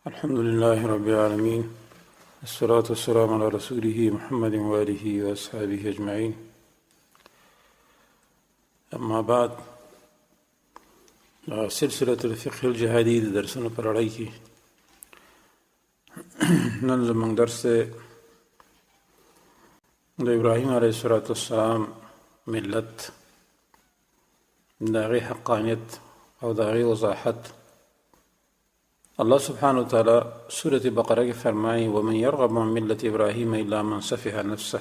الحمد لله رب العالمين، الصلاة والسلام على رسوله محمد وآله وأصحابه أجمعين. أما بعد، سلسلة الفقه الجهادي د درسونو پر لړۍ کې نن زموږ درس دی د ابراهیم علیه السلام ملت، د هغې حقانیت او د هغې وضاحت. الله سبحانه وتعالی سورة بقره کې فرمایي: ومن يرغب عن ملة ابراهیم الا من سفه نفسه.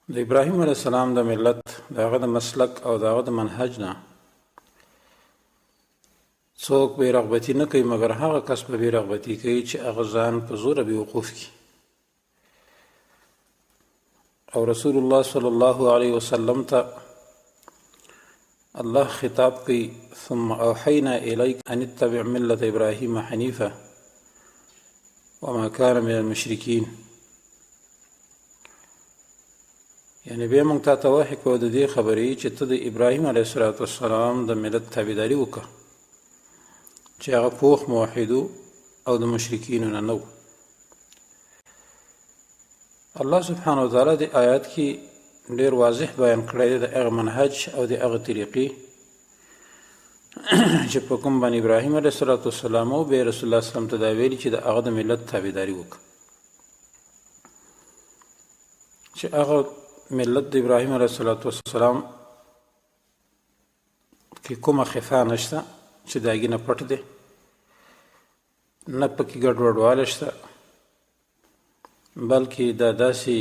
د ابراهیم علیه السلام د ملت، د هغه د مسلک او د هغه د منهج نه څوک بې رغبتي نه کوي، مګر هغه کس به بې رغبتي کوي چې هغه ځان په زوره بې وقوف کړي. او رسول الله صلی الله علیه وسلم ته الله خطاب کوي: ثم اوحینا الیک ان اتبع ملة ابراهیم حنیفه وما كان من المشرکین. یعنی بیا موږ تا ته وحی کوو د دې خبرې چې ته د ابراهیم علیه السلام د ملت تابعداري وکړه، چې هغه پوخ موحد او د مشرکینو نه نه و. الله سبحانه وتعالی د آیات کې ډیر واضح بیان کړی دی د هغه منهج او د هغه طریقې چې په کوم باندې ابراهیم علیه السلام او بیا رسول الله صلی الله علیه وسلم ته دا ویلي چې د هغه د ملت تابعداري وکړه، چې هغه ملت د ابراهیم علیه السلام کې کومه خفا نشته چې د هغې نه پټ دی، نه پکې ګډوډوالی شته، بلکې دا داسې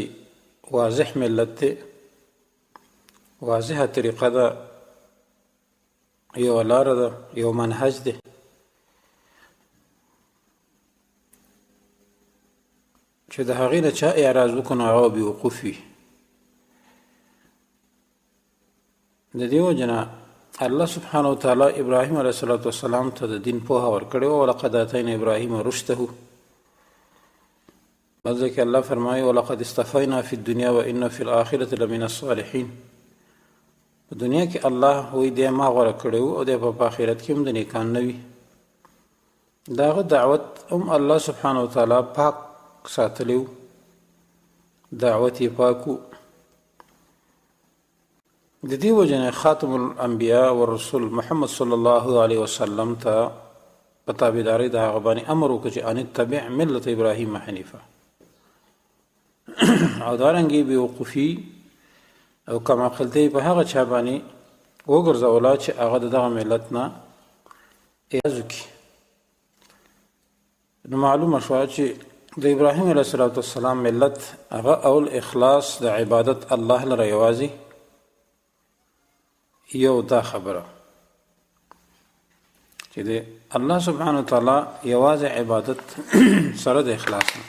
واضح ملت دی، واضحه طریقه ده، یوه لاره ده، یو منهج دی چې د هغې نه چا اعراض وکړو نو هغه بې وقوف وي. د دې وجې نه الله سبحانه وتعالی ابراهیم علیه السلام ته د دین پوهه ورکړې وه. ولقد اتینا ابراهیم رشده. بل ځای کې الله فرمایي: ولقد اصطفینا فی الدنیا وإنا فی الآخرة لمن الصالحین. په دنیا کې الله وایي دی ما غوره کړی و او دی به په آخرت کې هم د نیکان نه وي. د هغه دعوت هم الله سبحانه وتعالی پاک ساتلی و، دعوت یې پاک و. د دې وجې نه خاتم الانبیاء والرسل محمد صلی الله علیه وسلم ته په تابعدارۍ د هغه باندې امر وکړ چې ان اتبع ملت ابراهیم حنیفه. او دارنګې بې وقوفي او کم عقلتۍ په هغه چا باندې وګرځوله چې هغه د دغه ملت نه اعراض وکړي. نو معلومه شوه چې د ابراهیم علیه السلام ملت هغه اول اخلاص د عبادت الله لره یوازې یو دا خبره چې د الله سبحانه وتعالی یوازې عبادت سره د اخلاص نه.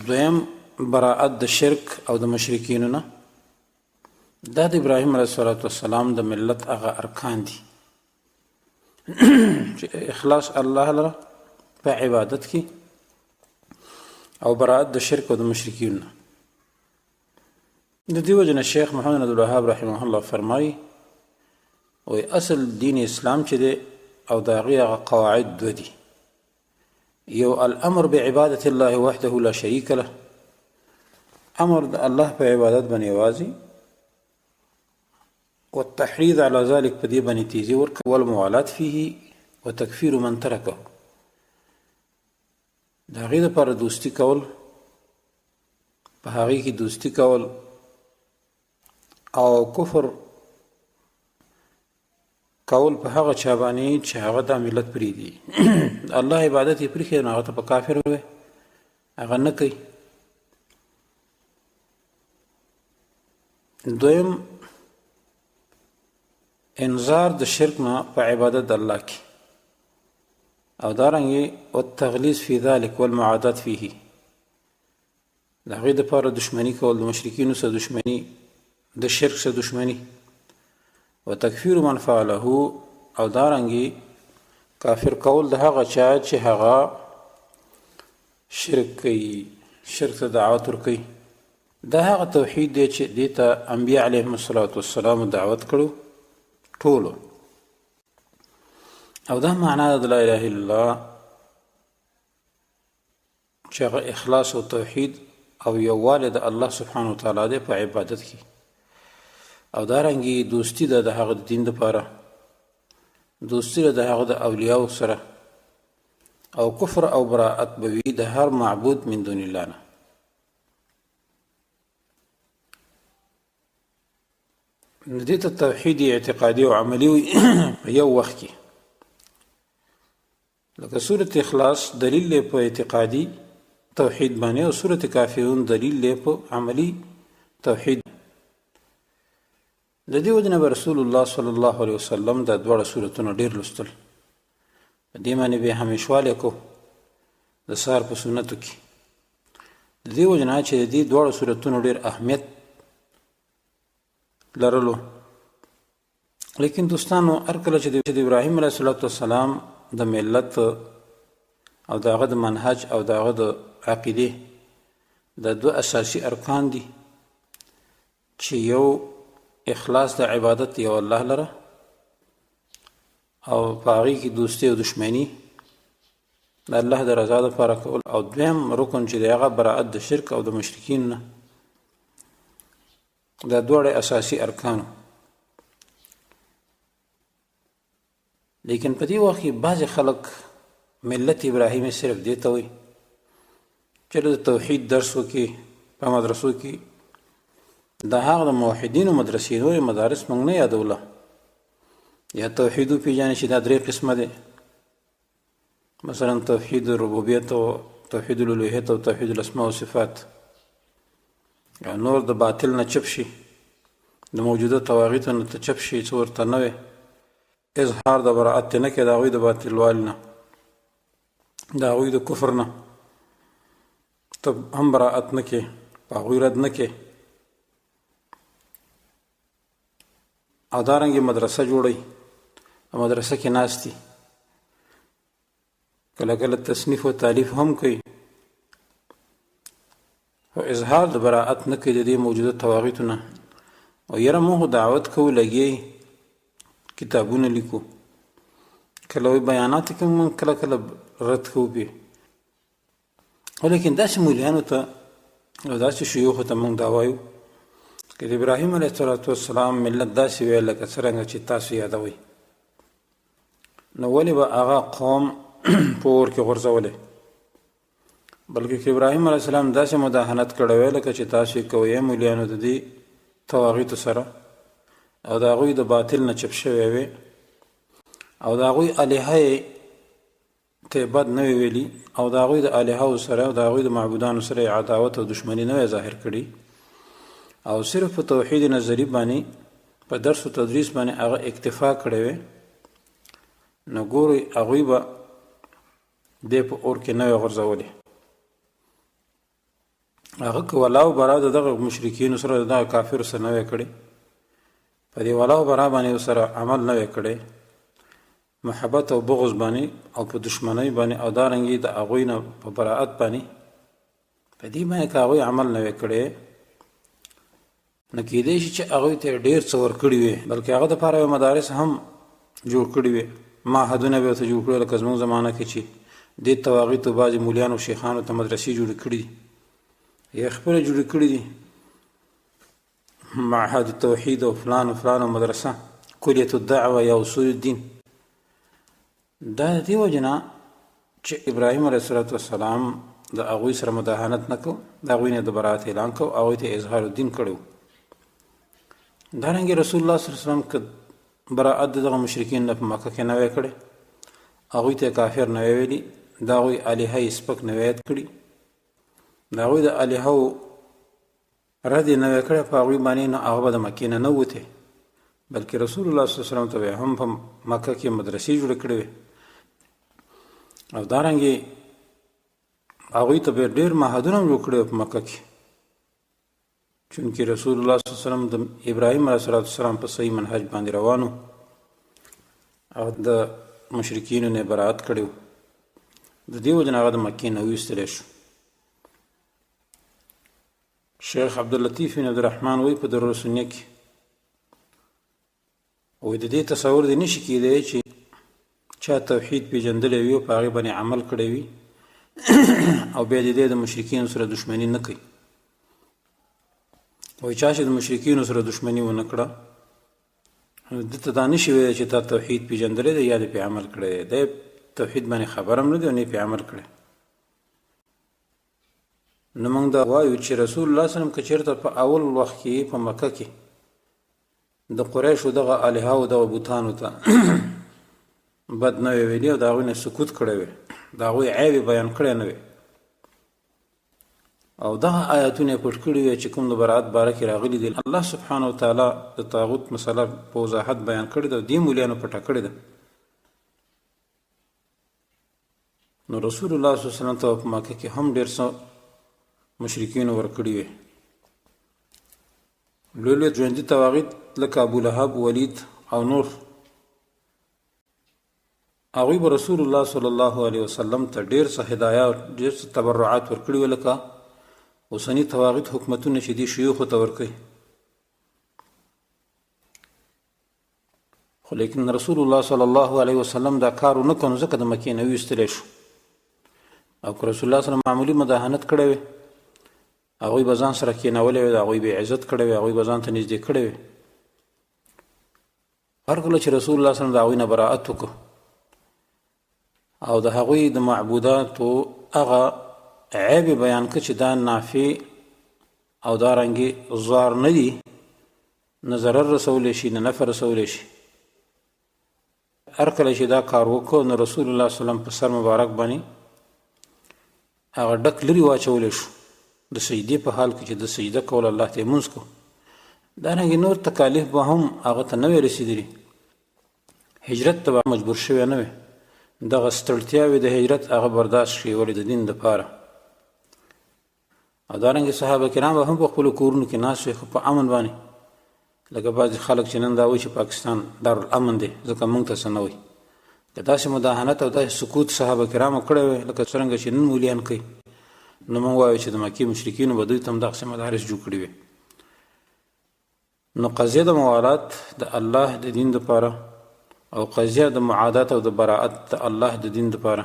دویم براءت د شرک او د مشرکینو نه. دا د ابراهیم علیه السلام د ملت هغه ارکان دي چې اخلاص الله لره په عبادت کې او براءت د شرک او د مشرکین نه. د دې وجه نه شیخ محمد عبد الوهاب رحمه الله فرمایي وایي اصل دین اسلام چې دی او د هغې هغه قواعد دوه دي: یو الامر بعبادت الله وحده لا شریک له، امر د الله په عبادت باندې یوازې، والتحريض على ذلك په دې باندې تیزي ورکول، والموالات فيه وتکفیر من ترکه، د هغې لپاره دوستي کول، په هغې کې دوستي کول او کفر کول په هغه چا باندې چې هغه دا ملت پرېږدي، الله عبادت یې پرېښی، نو هغه ته په کافر وایي، هغه نه کوي. دویم انذار د شرک نه په عبادت د الله کې، او دارنګې والتغلیظ فی ذلک والمعادات فیه، د هغې دپاره دښمني کول، د مشرکینو سره دښمني، د شرک سره دښمني، وتکفیر من فعله، او دارنګې کافر کول د هغه چا چې هغه شرک کوي، شرک ته دعوت ورکوي. دا هغه توحید دی چې دې ته انبیا علیهم الصلاة والسلام دعوت کړو ټولو. او دا معنا د لا اله الا الله چې هغه اخلاص او توحید او یووالی د الله سبحانه وتعالی دی په عبادت کې، او دا رنګي دوستی ده د هغه د دین لپاره، دوستی ده د هغه د اولیاو سره، او کفر او براءت به وي د هر معبود من دون الله نه. نو دې ته توحید اعتقادي او عملي وي په یو وخت کې. لکه سورة اخلاص دلیل دی په اعتقادي توحید باندې، او سورة کافرون دلیل دی په عملي توحید. د دې وجې نه به رسول الله صلی الله علیه وسلم دا دواړه سورتونه ډېر لوستل، په دې باندې به یې همېشوالی کو د سهار په سنتو کې. د دې وجې نه چې د دې دواړو سورتونو ډېر اهمیت لرلو. لیکن دوستانو، هر کله چې د ابراهیم علیه السلام د ملت او د هغه د منهج او د هغه د عقیدې د دوه اساسي ارکان دي، چې یو اخلاص د عبادت یو الله لره، او په هغې کې دوستي او دښمني د الله د رضا لپاره کول، او دویم رکن چې دی هغه براءت د شرک او د مشرکین نه، دا دواړه اساسي ارکانو. لیکن په دې وخت کې بعضې خلک ملت ابراهیمي صرف دې ته وایي چې د توحید درس وکړي په مدرسو کې، د هغه د موحدینو مدرسې، نورې مدارس موږ نه یادوله، یا توحید وپېژني چې دا درې قسمه دی، مثلا توحید الربوبیت او توحید الالوهیت او توحید الاسماء او صفات، او نور د باطل نه چپ شي، د موجوده طواغیتو نه ته چپ شي، څه ورته نه وي، اظهار د براءت نه کوي د هغوی د باطلوالي نه، د هغوی د کفر نه ته هم براءت نه کوي، په هغوی رد نه کوي، او دارنګې مدرسه جوړوي، په مدرسه کې ناست دي، کله کله تصنیف او تالیف هم کوي، خو اظهار د براءت نه کوي د دې موجوده طواغیتو نه. او یاره موږ دعوت کوو، لګیی کتابونه لیکو، کله وایي بیانات کوي، موږ کله کله رد کوو پرې. ولیکن داسې مولیانو ته او داسې شیوخو ته موږ دا وایو که د ابراهیم علیه السلام ملت داسې ویل لکه څرنګه چې تاسو یادوئ، نو ولې به هغه قوم په اور کې غورځولی؟ بلکې که ابراهیم علیه السلام داسې مداهنت کړی وی لکه چې تاسو یې کوئ مولیانو د دې طواغیتو سره، او د هغوی د باطل نه چپ شوی وی، او د هغوی الهه یې ته بد نه وی ویلي، او د هغوی د الهو سره او د هغوی د معبودانو سره یې عداوت او دښمني نه وی ظاهر کړي، او صرف په توحید نظري باندې په درس او تدریس باندې هغه اکتفا کړې وی، نو ګورئ هغوی به دی په اور کې نه وی غورځولی. هغه که ولا او برا د دغه مشرکینو سره، د دغه کافرو سره نه وی کړې، په دې ولا او برا باندې سره عمل نه وی کړی، محبت او بغض باندې او په دشمنۍ باندې او دارنګې د هغوی نه په براءت باندې، په دې باندې که هغوی عمل نه وی کړی، نو کېدای شي چې هغوی ته ډېر څه ورکړي وي، بلکې هغه دپاره به مدارس هم جوړ کړي وي، معهدونه به ورته جوړ کړي، لکه زموږ زمانه کې چې دې طواغیتو بعضې مولیانو شیخانو ته مدرسې جوړې کړي دي، یا خپله جوړې کړي دي، معهد التوحید او فلان او فلان او مدرسه، کلیة الدعوه یا اصول الدین. دا د دې وجې نه چې ابراهیم علیه السلام د هغوی سره مداهنت نه کو، د هغوی نه د براءت اعلان کو، هغوی ته اظهار الدین کړی وو. دارنګه رسول الله صلی الله علیه وسلم که براءت د دغه مشرکین نه په مکه کې نه وی کړی، هغوی ته کافر نه وی ویلي، د هغوی الهه یې سپک نه وی یاد کړي، د هغوی د الهو رد یې نه وی کړی په هغوی باندې، نو هغه به د مکې نه نه وتی، بلکې رسول الله صلی الله علیه وسلم ته به هم په مکه کې مدرسې جوړې کړې وې، او دارنګې هغوی ته به ډېر معهدونه هم جوړ کړي په مکه کې، چونکې رسول الله صلی الله علیه وسلم د ابراهیم علیه السلام په صحیح منهج باندې روانو او د مشرکینو نه براءت کړی و. د دې وجې نه هغه د مکې نه وویستلی شو. شیخ عبداللطیف بن عبدالرحمن وایي په درر سنیه کې، وایي د دې تصور دې نشي کېدی چې چا توحید پیژندلی وي او په هغې باندې عمل کړی وي او بیا دې د مشرکینو سره دښمني نه کوي. وایي چا چې د مشرکینو سره دښمني ونه کړه، نو ده ته دا نه شي ویلی چې تا توحید پیژندلی دی یا دې پرې عمل کړی دی. دی توحید باندې خبر هم نه دی او نه یې پرې عمل کړی. نو موږ دا وایو چې رسول الله صلی الله علیه وسلم که چېرته په اول وخت کې په مکه کې د قریشو دغه الهه او دغه بتانو ته بد نه وی ویلي او د هغوی نه سکوت کړی وی، د هغوی عیب یې بیان کړی نه وی او دغه آیاتونه یې پټ کړي وی چې کوم د برائت باره کې راغلي دي، الله سبحانه وتعالی د طاغوت مسله په وضاحت بیان کړې ده او دې مولیانو پټه کړې ده. نو رسول الله صلی الله علیه وسلم ته په مکه کې هم ډېر څه مشرکینو ورکړي وي. لوی لوی ژوندي طواغیت لکه ابو لهب، ولید او نور، هغوی به رسول الله صلی الله علیه وسلم ته ډېر څه هدایا، ډېر څه تبرعات ورکړي وي، لکه اوسني طواغیت حکومتونه چې دي شیوخو ته ورکوي. خو لیکن رسول الله صلی الله علیه وسلم دا کار ونه کړ، ځکه د مکې نه ویستلی شو. او که رسول الله صلی الله علیه وسلم معمولي مداهنت کړی وي، هغوی به ځان سره کښېنولی وي، د هغوی به عزت کړی وي، هغوی به ځان ته نږدې کړی وي. هر کله چې رسول الله صلی الله علیه وسلم د هغوی نه براعت وکړو او د هغوی د معبوداتو هغه عیب بیان کړ چې دا نافع او دا رنګې زوار نه دي، نه ضرر رسولی شي نه نفع رسولی شي، هر کله چې دا کار وکړو نو رسول الله صلی الله علیه وسلم په سر مبارک باندې هغه ډک لري واچولی شو د سجدې په حال کې چې د سجده کول الله ته یې لمونځ کو. دارنګې نور تکالیف به هم هغه ته نه وی رسېدلي، هجرت ته به مجبور شوی نه وی، دغه ستړتیاوې د هجرت هغه برداشت کړي ولې د دین دپاره. او دارنګه صحابه کرام به هم په خپلو کورونو کې ناست وي، خو په امن باندې، لکه بعضې خلک چې نن دا وایي چې پاکستان دارالامن دی ځکه موږ ته څه نه وایي. که داسې مداهنت او داسې سکوت صحابه کرامو کړی وی لکه څرنګه چې نن مولیان کوي، نو موږ وایو چې د مکې مشرکینو به دوی ته هم دغسې مدارس جوړ کړي وي. نو قضیه د موالات د الله د دین دپاره او قضیه د معادات او د براءت د الله د دین دپاره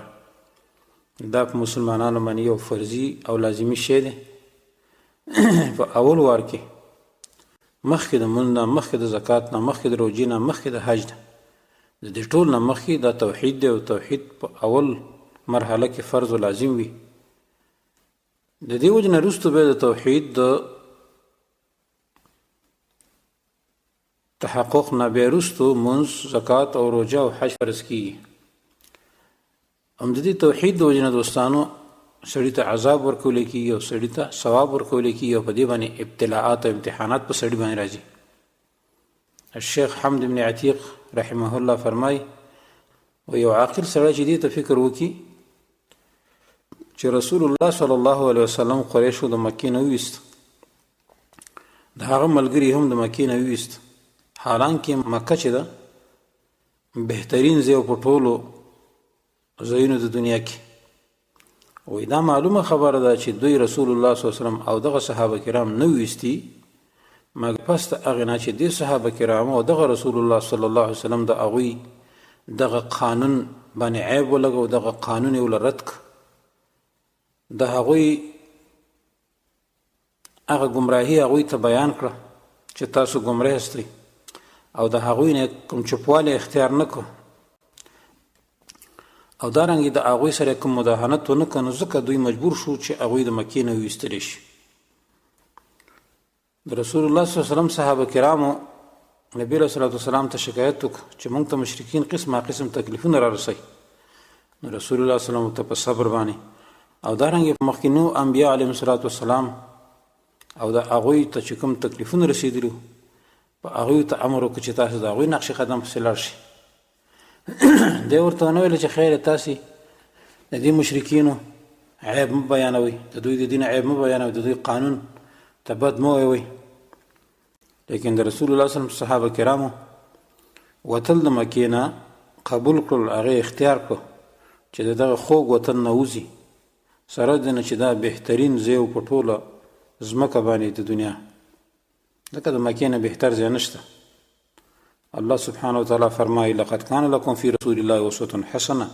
دا په مسلمانانو باندې یو فرضي او لازمي شی دی. په اول وار کې مخکې د مونځ نه، مخکې د زکات نه، مخکې د روژې نه، مخکې د حج نه، د دې ټول نه مخکې دا توحید دی او توحید په اول مرحله کې فرض او لازم وي. د دې وجې نه وروسته بیا د توحید د تحقق نه بیا وروسته مونځ، زکات او روژه او حج فرض کیږي. هم د دې توحید د وجې نه دوستانو سړي ته عذاب ورکول کیږي او سړي ته ثواب ورکول کیږي او په دې باندې ابتلاعات او امتحانات په سړي باندې راځي. الشیخ حمد بن عتیق رحمه الله فرمای، و یو عاقل سړی چې دې ته فکر وکړي چې رسول الله صلی الله علیه وسلم قریشو د مکې نه وویست، د هغه ملګري هم د مکې نه وویست، حالانکه مکه چې ده بهترین ځای په ټولو ځایونو د دنیا کې. وایي دا معلومه خبره ده چې دوی رسول الله صلی الله علیه وسلم او دغه صحابه کرام نه ویستي، مګر پس د هغې نه چې دې صحابه کرام او دغه رسول الله صلی الله علیه وسلم د هغوی دغه قانون باندې عیب ولګو، دغه قانون یې ورله رد کړ، د هغوی هغه ګمراهي هغوی ته بیان کړه چې تاسو ګمراه یاستئ او د هغوی نه کوم چوپوالی اختیار نه کړو او دارنګې د هغوی سره کوم مداهنت ونه کړ، نو ځکه دوی مجبور شو چې هغوی د مکې نه وویستلی شي. د رسول الله صلی الله علیه وسلم صحابه کرامو نبی علیه الصلاة والسلام ته شکایت وکړ چې موږ ته مشرکین قسمه قسم تکلیفونه را رسوي. نو رسول الله صلی الله علیه وسلم ته په صبر باندې او دارنګې مخکینو انبیا علیهم الصلاة والسلام او د هغوی ته چې کوم تکلیفونه رسېدلي په هغوی ته امر وکړ چې تاسو د هغوی نقش قدم پسې لاړ شئ. دی ورته ونه ویل چې خیر تاسې د دې مشرکینو عیب مه بیانوئ، د دوی د دین عیب مه بیانوئ، د دوی قانون ته بد مه وایئ. لیکن د رسول الله صلی الله علیه وسلم صحابه کرامو وتل د مکې نه قبول کړل، هغه اختیار کړو چې د دغه خوږ وطن نه وځي، سره د نه چې دا بهترین ځای په ټوله ځمکه باندې د دنیا، ځکه د مکې نه بهتر ځای نشته. الله سبحانه وتعالی فرمایي لقد كان لكم في رسول الله اسوة حسنة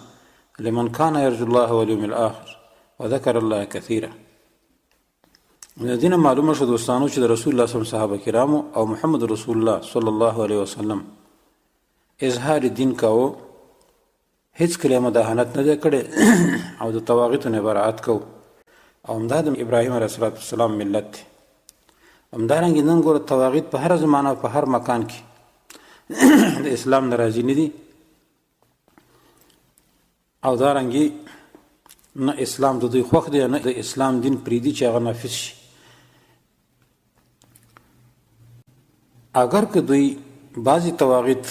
لمن كان يرجو الله واليوم الآخر وذكر الله كثيرا. د دې نه معلومه شوه دوستانو چې د رسول الله صلی صحابه کرامو او محمد رسول الله صلی الله علیه وسلم اظهار دین کاوه، هیڅ کله مداهنت نه دی کړی او د طواغیتو نه براعت کو. او همدا د ابراهیم علیه السلام ملت دی. همدارنګه نن ګوره طواغیت په هره زمانه او په هر مکان کې د اسلام نه راضي نه دي، او دارنګه نه اسلام د دوی خوښ دی، نه د اسلام دین پرېږدي چې هغه نافذ شي. اګر که دوی بعضې طواغیت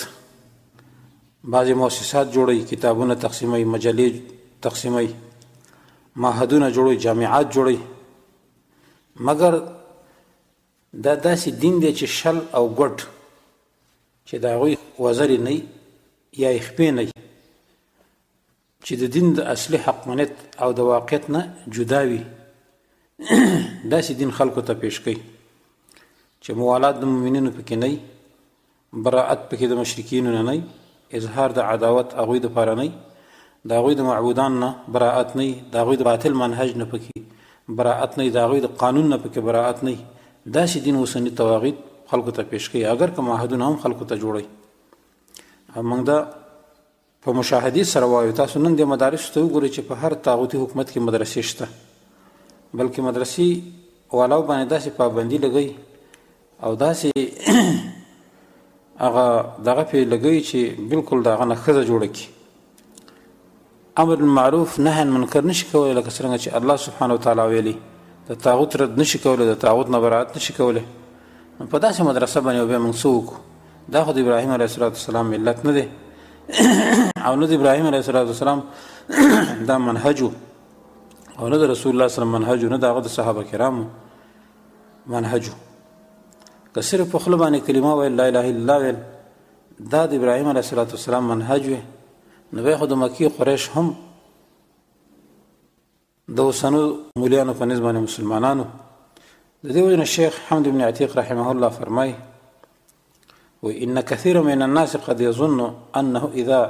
بعضې مؤسسات جوړوي، کتابونه تقسیموي، مجلې تقسیموي، معهدونه جوړوي، جامعات جوړوي، مګر دا داسې دین دی چې شل او ګډ، چې د هغوی وزرې نه یا یې خپې نه، چې د دین د اصلي حقانیت او د واقعیت نه جدا وي، داسې دین خلکو ته پیش کوي چې موالات د مؤمنینو پکې نه، براءت پکې د مشرکینو نه نه، اظهار د عداوت هغوی دپاره نه، د هغوی د معبودان نه براءت نه، د هغوی د باطل منهج نه پکې براءت نه، د هغوی د قانون نه پکې براءت نه. داسې دین اوسني طواغیت خلکو ته پیش کوي، اګر که معهدونه هم خلکو ته جوړوي. او موږ دا په مشاهدې سره وایو، تاسو نن د مدارسو ته وګورئ چې په هر طاغوتي حکومت کې مدرسې شته، بلکې مدرسې والاو باندې داسې پابندي لګوي او داسې هغه دغه پې لګوي چې بالکل د هغه نه ښځه جوړه کړي. امر بالمعروف نهی عن منکر نشي کولی، لکه څرنګه چې الله سبحانه وتعالی ویلي، د طاغوت رد نشي کولی، د طاغوت نه براعت نشي کولی. نو په داسې مدرسه باندې بیا موږ څه وکړو؟ دا خو د ابراهیم علیه السلام ملت نه دی، او نه د ابراهیم علیه السلام دا منهج، او نه د رسول الله صلی الله علیه وسلم منهج، نه د هغه د صحابه کرامو منهج. که صرف په خوله باندې کلمه ویل، لا اله الا الله ویل، دا د ابراهیم علیه السلام منهج وي، نو بیا خو د مکې قریش هم د اوسنو مولیانو په نسبت باندې مسلمانانو. د دې وجې نه شیخ حمد بن عتیق رحمه الله فرمایي وإن كثير من الناس قد يظن أنه إذا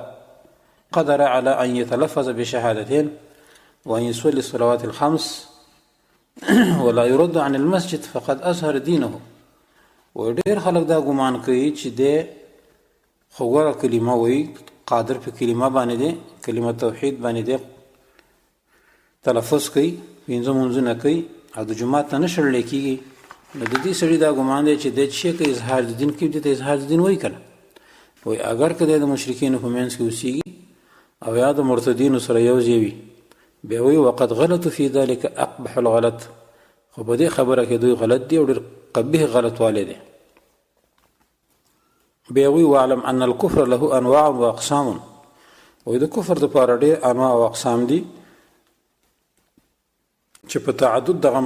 قدر على أن يتلفظ بشهادتين وأن يصلي الصلوات الخمس ولا يرد عن المسجد فقد أظهر دينه. وډېر خلک دا ګمان کوي چې دی خو ګوره کلمه وایي، قادر په کلمه باندې دی، کلمه توحید باندې دی تلفظ کوي، پنځه مونځونه کوي او د جومات ته نه شړلی کېږي، نو د دې سړي دا ګمان دی چې دی چې که اظهار د دین کوي، دې ته اظهار د دین وایي که نه وایي. اګر که دی د مشرکینو په منځ کې اوسېږي او یا د مرتدینو سره یو ځای وي، بیا وایي وقد غلطوا فی ذلک اقبح الغلط، خو په دې خبره کې دوی غلط دي او ډېر قبیح غلطوالی دی. بیا وی واعلم ان الكفر له انواع و اقسام، وای د کفر د پاره ډېر انواع او اقسام دي چې په تعدد دغه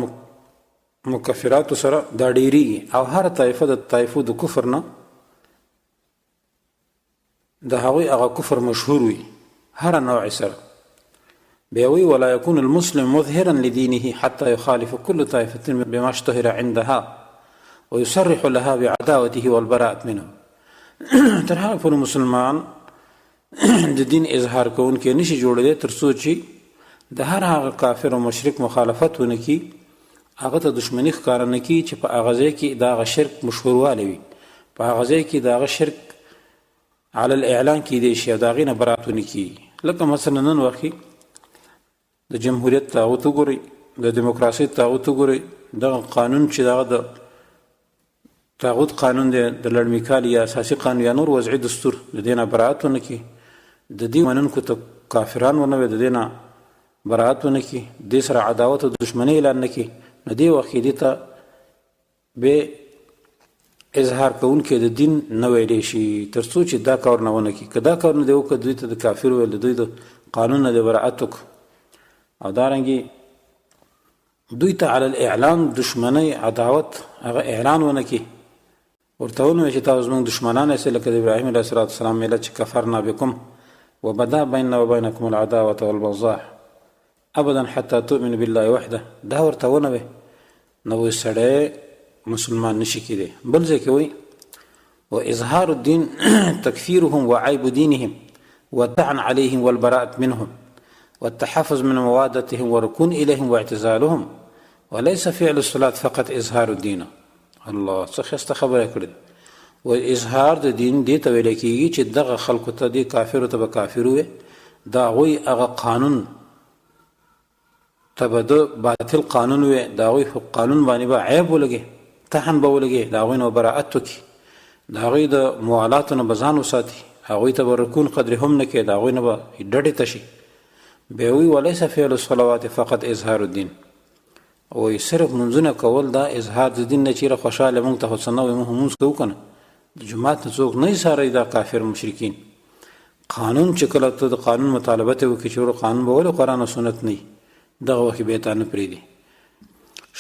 مکفراتو سره دا ډېریږي، او هر طایفه د طایفو د کفر نه د هغوی هغه کفر مشهور وي هر نوع سره. بیا وی ولا يكون المسلم مظهرا لدينه حتى يخالف كل طائفة بما اشتهر عندها ويصرح لها بعداوته والبراءة منه. تر هغه پورې مسلمان د دین اظهار کوونکی نشي جوړېدی تر څو چې د هر هغه کافر او مشرک مخالفت ونه کړي، هغه ته دښمني ښکاره نه کړي چې په هغه ځای کې د هغه شرک مشهوروالی وي، په هغه ځای کې د هغه شرک علی الاعلان کېدی شي او د هغې نه برات ونه کړي. لکه مثلا نن وخت کې د جمهوریت طاغوت وګورئ، د دیموکراسۍ طاغوت وګورئ، دغه قانون چې دغه د طاغوت قانون دی، د لړمیکال یا اساسي قانون یا نور وضعي دستور، د دې نه برائت ونه کړي، د دې منونکو ته کافران ونه وي، د دې نه برائت ونه کړي، دې سره عداوت او دښمني اعلان نه کړي، نو دې وخت کې دې ته به اظهار کوونکی د دین نه ویلی شي تر څو چې دا کار نه ونه کړي. که دا کار نه دی وکړ، دوی ته د کافر ویل، د دوی د قانون نه دی برائت وکړ، او دارنګې دوی ته علی الاعلان دښمنۍ عداوت هغه اعلان ونه کړي، ورته ونه وایي چې تاسو زموږ دښمنان یاست، لکه د ابراهیم علیه السلام ملت چې کفرنا بکم وبدا بیننا وبینکم العداوة والبغضاء ابدا حتی تؤمن بالله وحده، دا ورته ونه وایي، نو وایي سړی مسلمان نشي کېدی. بل ځای کې وایي واظهار الدين تكفيرهم وعيب دينهم والطعن عليهم والبراءة منهم والتحفظ من موادتهم والركون إليهم واعتزالهم، وليس فعل الصلاة فقط اظهار الدين. الله، څه ښایسته خبره کړې ده. و اظهار د دین دې ته ویل کېږي چې دغه خلکو ته، دې کافرو ته به کافر وي، د هغوی هغه قانون ته به د باطل قانون وي، د هغوی په قانون باندې به عیب ولګي، طحن به ولګي، د هغوی نه براءت وکړي، د هغوی د موالاتو نه به ځان وساتي، هغوی ته به رکون قدرې هم نه کوي، د هغوی نه به ډډې ته شي. بیا وایي وليس فعل الصلوات فقط اظهار الدین. وایي صرف منځونه کول دا اظهار د دین نه، چیرې خوشحاله مونږ ته خو څه نه وایي، مونږ مونځ کوو که نه، د جومات نه څوک نه ایساروي دا کافر مشرکین. قانون چې کله ته د قانون مطالبه ته وکړي چې ورو قانون به ولې قرآن او سنت نه، دغه وخت بیا تا نه پرېږدي.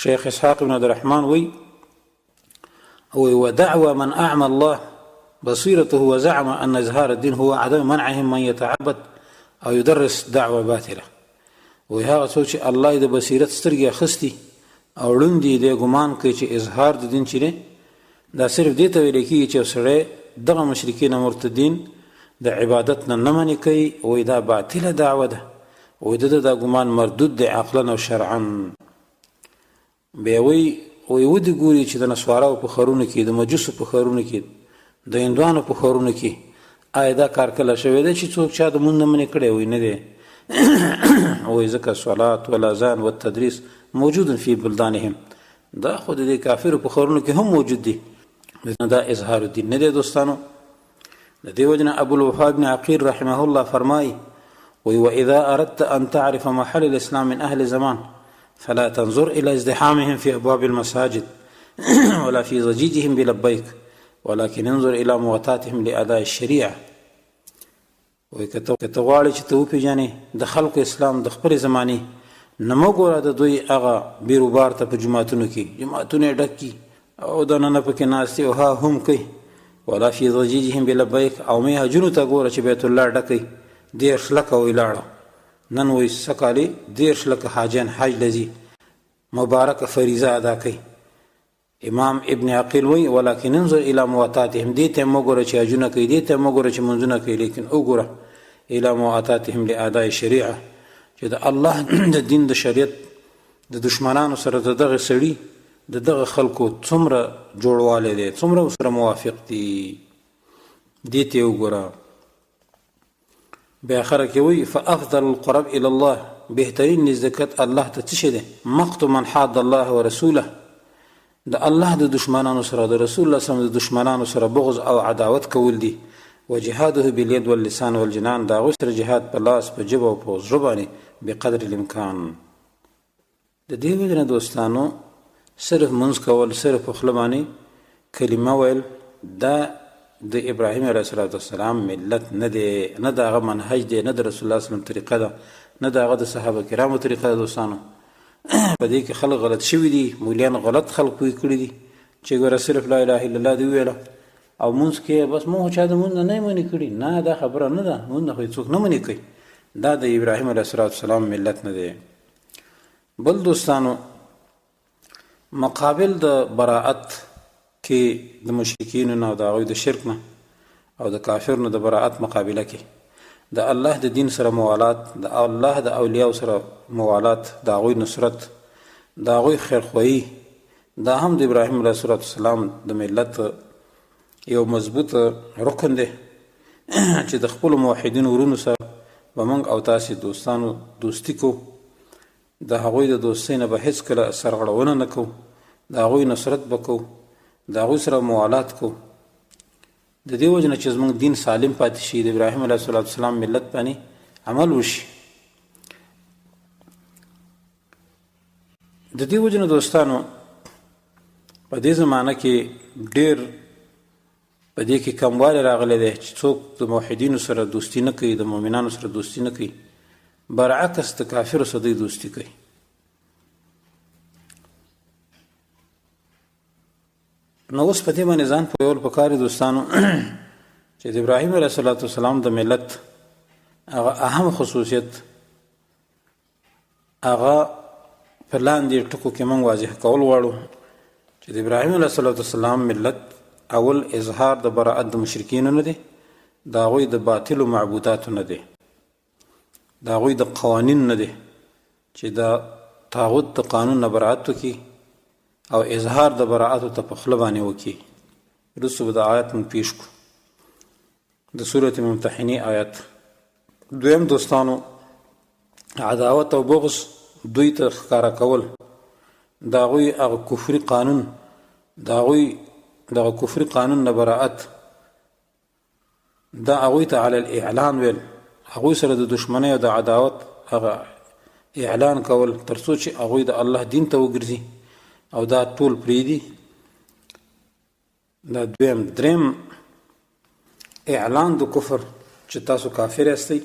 شیخ اسحاق بن عبدالرحمن وایي ودعوى من أعمى الله بصيرته وزعم أن إظهار الدين هو عدم منعهم من يتعبد أو يدرس دعوة باطلة. وایي هغه څوک چې الله یې د بصیرت سترګې اخیستي او ړوند دي، دی ګمان کوي چې اظهار د دین چې دی دا صرف دې ته ویل کېږي چې یو سړی دغه مشرکین او مرتدین د عبادت نه نه منې کوي، وایي دا باطله دعوه ده. وایي د ده دا ګمان مردود دی عقلا او شرعا. بیا وایي وایي ودې ګوري چې د نسواراو په ښارونو کې، د مجوسو په ښارونو کې، د هندوانو په ښارونو کې آیا دا کار کله شوی دی چې څوک چا د مونږ نه منې کړی؟ وایي نه دی. وایي ځکه صلات والاذان والتدریس موجود فی بلدانهم، دا خو د دې کافرو په ښارونو کې هم موجود دي. دا اظهار الدین نه دی دوستانو. د دې وجنه ابو الوفا بن عقيل رحمه الله فرمایي وي وإذا أردت أن تعرف محل الإسلام من أهل زمان فلا تنظر إلى ازدحامهم في أبواب المساجد ولا في ضجيجهم بلبيك، ولكن انظر إلى مواتاتهم لأداء الشريعة. وایي که ته غواړې چې ته وپېژنې د خلکو اسلام د خپلې زمانې، نو مه ګوره د دوی هغه بیروبار ته په جوماتونو کې، جوماتونه یې ډک کړي او دننه پکې ناست او ها هم کوي، ولا فی ضجیجهم بلبیک، او مې حجونو ته ګوره چې بیت الله ډکوي، 30 لکه وایي لاړه نن، وایي سږکال یې 30 لکه حاجیان حج له ځي، مبارکه فریضه ادا کوي. امام ابن عقیل وایي ولكن انظر الى مواتاتهم، دې ته مه ګوره چې حجونه کوي، دې ته مه ګوره چې منځونه کوي، لیکن وګوره الى مواتاتهم لاداء الشریعه، چې د الله د دین د شریعت د دشمنانو سره د دغه سړي د دغه خلکو څومره جوړوالی دی، څومره سره موافق دي، دې ته وګوره. بیا اخره کې وایي فافضل القرب الى الله، بهترین نزدېکت الله ته څه شی دی؟ مقت من حاد الله ورسوله، د الله د دشمنانو سره، د رسول الله صلی د دشمنانو سره بغض او عداوت کول دي، وجهاده باليد واللسان والجنان، د هغوی سره جهاد په لاس، په ژبه او په زړه باندې بقدر الامکان. د دې وجې نه دوستانو صرف منځ کول، صرف په خوله باندې کلمه ویل، دا د ابراهیم علیه السلام ملت نه دی، نه د هغه منهج دی، نه د رسول الله وسلم طریقه ده، نه د هغه د صحابه کرامو طریقه ده. دوستانو، په دې کې خلک غلط شوي دي، مولیان غلط خلک پوه کړي دي چې ګوره صرف لا اله الا الله دی وویله او مونځ کې بس مونږ چا د مونځ نه منې کړي. نه، دا خبره نه ده، مونځ خو څوک نه منې کوي. دا د ابراهیم علیه السلام ملت نه دی. بل دوستانو، مقابل د براءت کې د مشرکینو نه او د هغوی د شرک نه او د کافر نه د براءت مقابله کې د الله د دین سره موالات، د الله د اولیاء سره موالات، د هغوی نصرت، د هغوی خیرخواهي، دا هم د ابراهیم علیه السلام د ملت یو مضبوط رکن دی چې د خپلو موحدینو ورونو سره به موږ او تاسې دوستانو دوستي کوو، د هغوی د دوستۍ نه به هېڅکله سرغړونه نه کوو، د هغوی نصرت به کوو، د هغوی سره موالات کوو، د دې وجې نه چې زموږ دین سالم پاتې شي، د ابراهیم علیه السلام ملت باندې عمل وشي. د دې وجې نه دوستانو په دې زمانه کې ډېر په دې کې کموالی راغلی دی چې څوک د موحدینو سره دوستي نه کوي، د مؤمنانو سره دوستي نه کوي، برعکس د کافرو سره دوی دوستي کوي. نو اوس په دې باندې ځان پوهول پکار دي دوستانو چې د ابراهیم علیه السلام د ملت هغه اهم خصوصیت هغه په لاندې ټکو کې موږ واضح کول غواړو چې د ابراهیم علیه السلام ملت اول اظهار د براءت د مشرکینو نه دی، د هغوی د باطلو معبوداتو نه دی، د هغوی د قوانین نه دی چې د طاغوت د قانون نه براءت وکړي او اظهار د براءت ته په خوله باندې وکړي. وروسته به د آیت مونږ پیش کړو، د سورة ممتحنې آیت. دویم دوستانو، عداوت او بغض دوی ته ښکاره کول، د هغوی هغه کفري قانون، د هغوی دغه کفري قانون نه براءت، دا هغوی ته علی الاعلان ویل، هغوی سره د دښمنۍ او د عداوت هغه اعلان کول تر څو چې هغوی د الله دین ته وګرځي او دا ټول پرېږدي. دا دویم. دریم اعلان د کفر چې تاسو کافر یاستئ،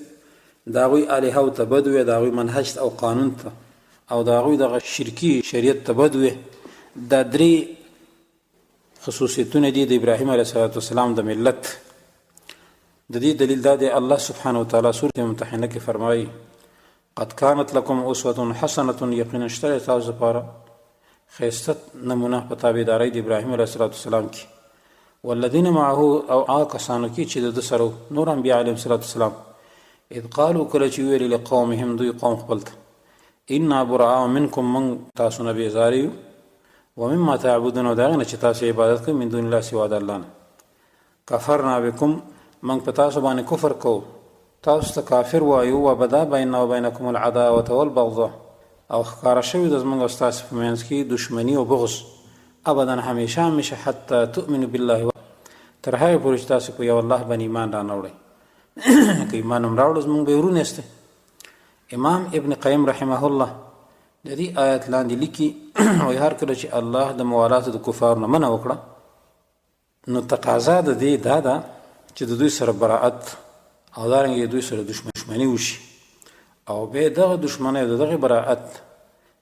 د هغوی الهو ته بد وی، د هغوی منهج او قانون ته او د هغوی دغه شرکي شریعت ته بد وی. دا درې خصوصیتونه دي د ابراهیم علیه السلام د ملت. د دې دلیل دا دی، الله سبحانه وتعالی سورة ممتحنه کې فرمایي: قد كانت لكم اسوه حسنه، یقینا شته تاسو لپاره ښایسته نمونه په تابعدارۍ د ابراهیم علیه السلام کې، والذین معه، او هغه کسانو کې چې د ده سره نور انبیا علیهم السلام، اذ قالو، کله چې ویل لقومهم، دوی قوم خپل ته، انا براء منکم، موږ تاسو نه بیزار یو، ومما تعبدون، او د هغې نه چې تاسو عبادت کوئ، من دون الله، سوا د الله نه، کفرنا بكم، موږ په تاسو باندې کفر کوو، تاسو ته کافر وایو، وبدا بیننا وبینکم العداوة والبغضاء، او ښکاره شوې ده زموږ او ستاسو په منځ کې دښمني او بغض، ابدا، همیشه همیشه، حتی تؤمنو بالله، تر هغې پورې چې تاسو په یو الله باندې ایمان رانه وړئ. که ایمان هم راوړو، زموږ به ورونه یاستئ. امام ابن قیم رحمه الله د دې آیت لاندې لیکي، وایي هر کله چې الله د موالاتو د کفارو نه منع وکړه، نو تقاضا د دې دا ده چې د دوی سره براءت او دارنګه دوی سره دښمني وشي، او به دغه دښمنۍ او دغه براءت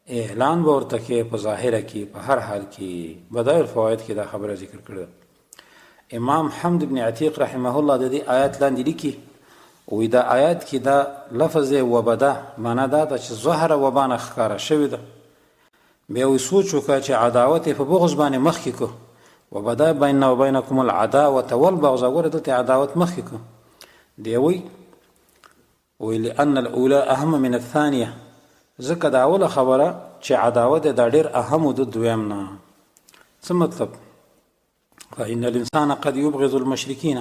اعلان به ورته کې په ظاهره کې په هر حال کې. بدایع الفواید کې دا خبره ذکر کړې. امام حمد بن عتیق رحمه الله د دې آیات لاندې لیکي، وی دا آیات کې دا لفظ وبدا، معنا دا ده چې ظهر وبانه، ښکاره شوې ده. بیا وی سوچ وکړه چې عداوت په بغض باندې مخکې کو، وبدا بیننا وبینکم العداوة والبغض، ګوره دلته عداوت مخکې کو. دی وی وی لأن الاولى اهم من الثانیه، ځکه دا اوله خبره چې عداوت دا ډیر اهم د دویم نه. څه مطلب؟ فإن الإنسان قد يبغض المشرکین،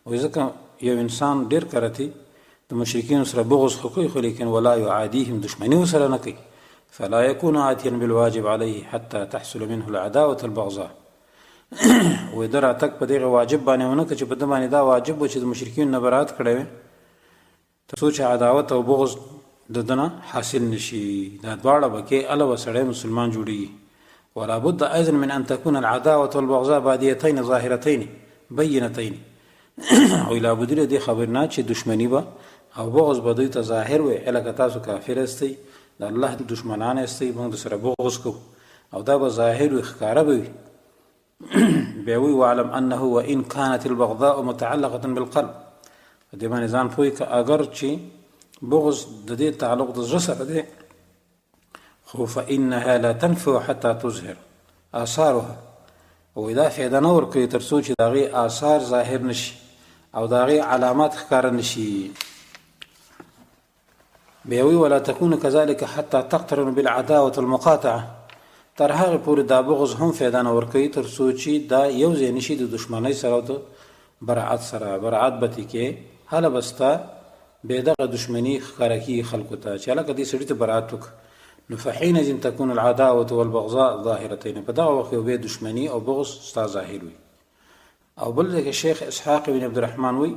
وایي ځکه یو انسان ډیر کرتی د مشرکینو سره بغض خو کوي، خو لیکن ولا يعاديهم، دښمني ورسره نه کوي، فلا يكون عاتيا بالواجب عليه حتى تحصل منه العداوة البغضاء. وایي ده راتګ په دغه واجب باندې ونه کړ چې په ده باندې دا واجب و چې د مشرکینو نه برات کړی وي، تر څو چې عداوت او بغض د ده نه حاصل نشي. دا دواړه به کې اله به سړی مسلمان جوړیږي. ولا بد ايضا من ان تكون العداوه والبغضاء باديتين ظاهرتين بينتين، او لا بد له دې خبر نه چې دښمني به او بغض به دوی ته ظاهر وي، لکه تاسو کافر یاستئ، د الله دښمنان یاستئ، موږ سره بغض کوو، او دا به ظاهر وي، ښکاره به وي. بیا وی واعلم انه وان كانت البغضاء متعلقه بالقلب، په دې باندې ځان پوه که اگر چې بغض د دې تعلق د زړه سره دی، خو فانها لا تنفع حتى تظهر آثارها، او دا فایده نه ورکوي تر څو چې د هغې آثار ظاهر نشي او د هغې علامات ښکاره نشي. بیا وی ولا تكون كذلك حتى تقترن بالعداوه المقاطعه، تر هغه پورې دا بغض هم فایده نه ورکوي تر څو چې دا یو ځای نشي د دښمنۍ سره او د براعت سره. براعت به کې هله به ستا بې دغه دښمني ښکاره کېږي خلکو ته چې هلکه دې سړي ته براعت وکړه، نو فحينئذ تكون العداوة والبغضاء ظاهرتين، په دغه وخت کې به دښمني او بغض ستا ظاهر وي. او بل ځای کې شیخ اسحاق بن عبدالرحمن وایي،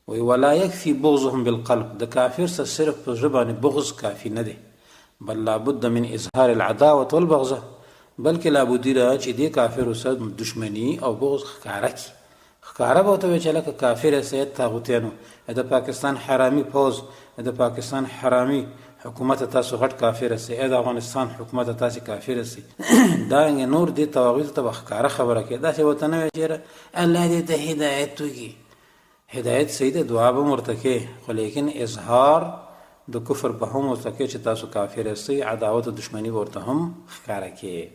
وی ولا يكفي بغضهم بالقلب، د کافر سره صرف په زړه باندې بغض کافي نه دی، بل لابد من اظهار العداوه والبغضه، بلکې لابد ده چې دې کافر سره دښمني او بغض ښکاره کړي. ښکاره به ورته وایي چې لکه کافر یاست طاغوتیانو، د پاکستان حرامي پوځ، د پاکستان حرامي حکومت، تاسو غټ کافر یاست، د افغانستان حکومت، تاسو کافر یاست. دارنګه نور دې طواغیتو ته به ښکاره خبره کوي، داسې ورته نه وایي چې الله دې ته هدایت وکړي. هدایت صحیح ده، دعا به هم ورته کوې، خو لیکن اظهار د کفر به هم ورته کوې چې تاسو کافر یاستئ، عداوت او دښمني به ورته هم ښکاره کوې.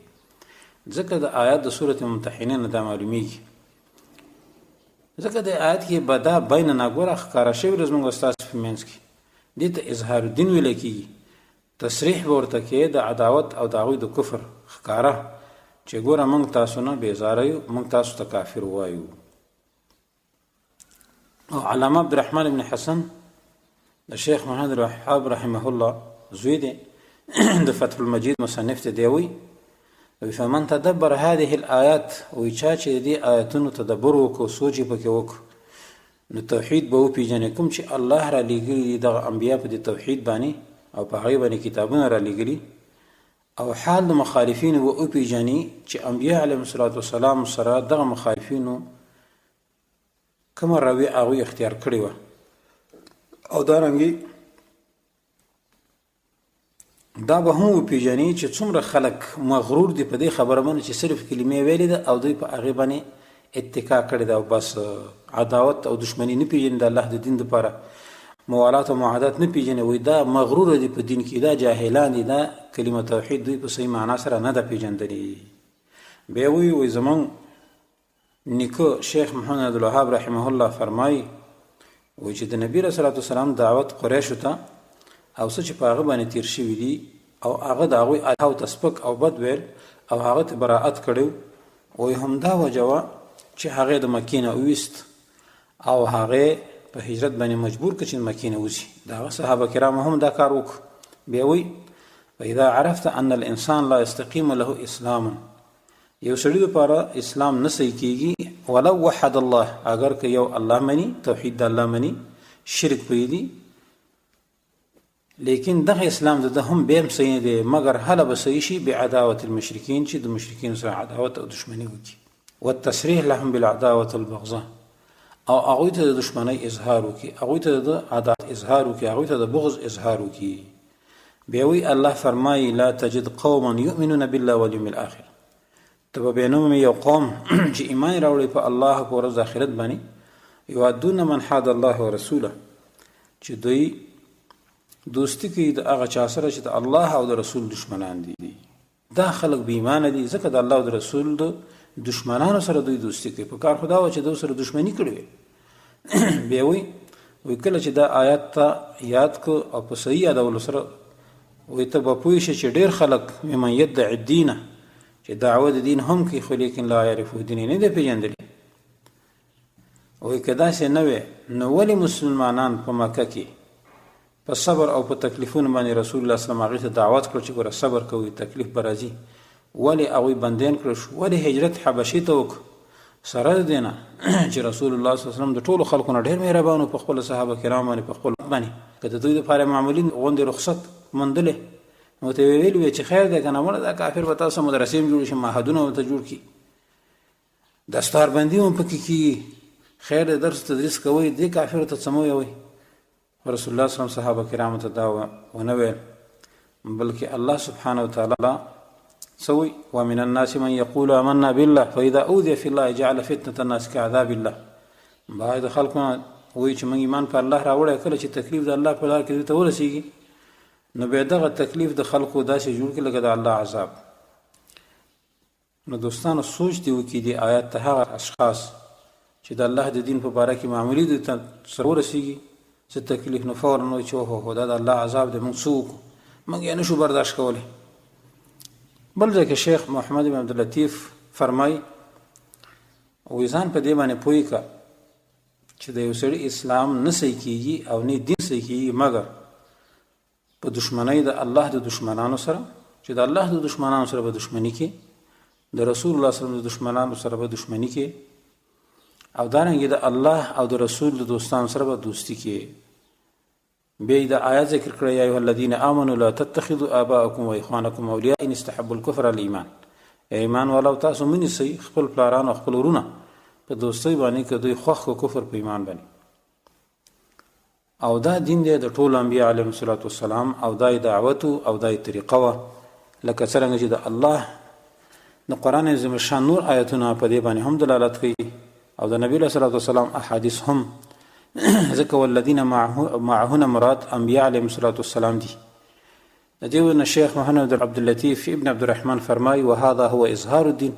ځکه د آیات د سورة ممتحنه نه دا معلومیږي، ځکه د آیات کې بدا بین نه ګوره ښکاره شوې ده زموږ ستاسو په منځ کې، دې ته اظهار الدین ویل کېږي. تصریح به ورته کې د عداوت او د هغوی د کفر ښکاره چې ګوره موږ تاسو نه بیزاره یو، موږ تاسو ته کافر وایو. او علامه عبدالرحمن ابن حسن د شیخ محمد الوهاب رحمه الله زوی دی، د فتح المجید مصنف ته دی، وایي فمن تدبر هذه الآیات، وایي چا چې د دې آیتونو تدبر وکړو، سوچ یې پکې وکړو، نو توحید به وپېژني، کوم چې الله را لېږلي دي دغه انبیا په دې توحید باندې او په هغې باندې کتابونه را لېږلي، او حال د مخالفینو به وپېژني چې انبیا علیهم الصلاة والسلام سره دغه مخالفینو کومه رویه هغوی اختیار کړې وه. او دارنګې دا به هم وپېژني چې څومره خلک مغرور دي په دې خبره باندې چې صرف کلمې ویلې ده او دوی په هغې باندې اتکا کړې ده او بس عداوت او دښمني نه پېژني، د الله د دین دپاره موالات او معادات نه پېژني. وایي دا مغرور دي په دین کې، دا جاهلان دي، دا کلمه توحید دوی په صحیح معنا سره نه ده پېژندلې. بیا وایي وایي زمونږ نیکه شیخ محمد عبدالوهاب رحمه الله فرمایي وایي چې د نبي علیه الصلاة والسلام دعوت قریشو ته او څه چې په هغه باندې تیر شوي دي او هغه د هغوی الهو ته سپک او بد ویل او هغه ته براعت کړی، وایي همدا وجه وه چې هغه د مکې نه وویست او هغه په هجرت باندې مجبور کړ چې د مکې نه وځي. د هغه صحابه کرامو هم دا کار وکړ. بیا وایي فإذا عرفت أن الإنسان لا يستقيم له إسلام، یو سړي لپاره اسلام نه صحیح کیږي ولو وحد الله، اگر که یو الله مني، توحید د الله مني، شرک پرېږدي، لیکن دغه اسلام د ده هم بیا هم صحیح نه دی، مګر هله به صحیح شي بعداوت المشرکین، چې د مشرکینو سره عداوت او دښمني وکړي، والتصریح لهم بالعداوة البغضاء، او هغوی ته د دښمنۍ اظهار وکړي، هغوی ته د عداوت اظهار وکړي، هغوی ته د بغض اظهار وکړي. بیا وایي الله فرمایي لا تجد قوما یؤمنون بالله والیوم الاخر، ته به بیا نه مومې یو قوم چې ایمان یې راوړی په الله او په ورځ د آخرت باندې، یوادون من حاد الله ورسوله، چې دوی دوستي کوي د هغه چا سره چې د الله او د رسول دشمنان دي. دا خلک بې ایمانه دي، ځکه د الله او د رسول د دشمنانو سره دوی دوستي کوي. په کار خو دا وه چې دوی سره دښمني کړې وي. بیا وایي وایي کله چې دا آیات ته یاد کو او په صحیح یادولو سره وایي ته به پوه شې چې ډېر خلک ممن یدعي الدین، چې دعوه د دین هم کوي خو لیکن لا یعرفو، دین یې نه دی پېژندلی. وایي که داسې نه وی نو ولې مسلمانان په مکه کې په صبر او په تکلیفونو باندې رسول الله صلی الله علیه وسلم هغوی ته دعوت کړ چې ګوره صبر کوئ، تکلیف به راځي، ولې هغوی بندیان کړل شو، ولې هجرت حبشې ته وکړ، سره د دې نه چې رسول الله صلی الله علیه وسلم د ټولو خلکو نه ډېر مهربان و په خپلو صحابه کرامو باندې، په خپل باندې که د دوی دپاره معمولي غوندې رخصت موندلی نو ورته یې ویلي وی چې خیر دی که نه مړه دا کافر به تاسو مدرسې هم جوړې شي، معهدونه ورته جوړ کړي، دستاربندي هم پکې کېږي، خیر دی درس تدریس کوئ، دې کافرو ته څه مه وایئ. رسول الله صلی الله علیه وسلم صحابه کرامو ته دا ونه ویل، بلکې الله سبحانه وتعالی څه وایي؟ ومن الناس من یقول آمنا بالله فاذا اوذي في الله جعل فتنة الناس كعذاب الله. بعض د خلکو نه وایي چې موږ ایمان په الله راوړی، کله چې تکلیف د الله په لار کې دوی ته ورسیږي نو بیا دغه تکلیف د خلکو داسې جوړ کړي لکه د الله عذاب. نو دوستانو سوچ دې وکړي دې آیات ته هغه اشخاص چې د الله د دین په باره کې معمولي دوی ته سره ورسیږي څه تکلیف نو فورا وایي چې اوهو دا د الله عذاب دی، موږ څه وکړو، موږ یې نشو برداشت کولی. بل ځای کې شیخ محمد بن عبداللطیف فرمایي وایي ځان په دې باندې پوه کړه چې د یو سړي اسلام نه صحیح کیږي او نه دین صحیح کیږي مګر په دښمنۍ د الله د دښمنانو سره، چې د الله د دښمنانو سره به دښمني کې، د رسول الله صلی الله علیه وسلم د دښمنانو سره به دښمني کې، او دارنګه د الله او د رسول د دوستانو سره به دوستي کې. بیا د آیات ذکر کړی یا ایها الذین آمنوا لا تتخذوا آباءکم واخوانکم اولیاء ان استحبوا الكفر على الايمان. ایمان والو تاسو مه نیسئ خپل پلاران او خپل ورونه په دوستۍ باندې که دوی خوښ کو کفر په ایمان باندې. او دا دین دی د ټولو انبیاء علیهم الصلاة والسلام، او دا یې دعوت او دا یې طریقه وه، لکه څرنګه چې د الله د قرآن عظیم الشان نور آیتونه په دې باندې هم دلالت کوي او د نبی علیه الصلاة والسلام احادیث هم، ځکه والذین معه نه مراد انبیاء علیهم الصلاة والسلام دي. د دې وجې نه شیخ محمد عبداللطیف ابن عبدالرحمن فرمایي وهذا هو اظهار الدین،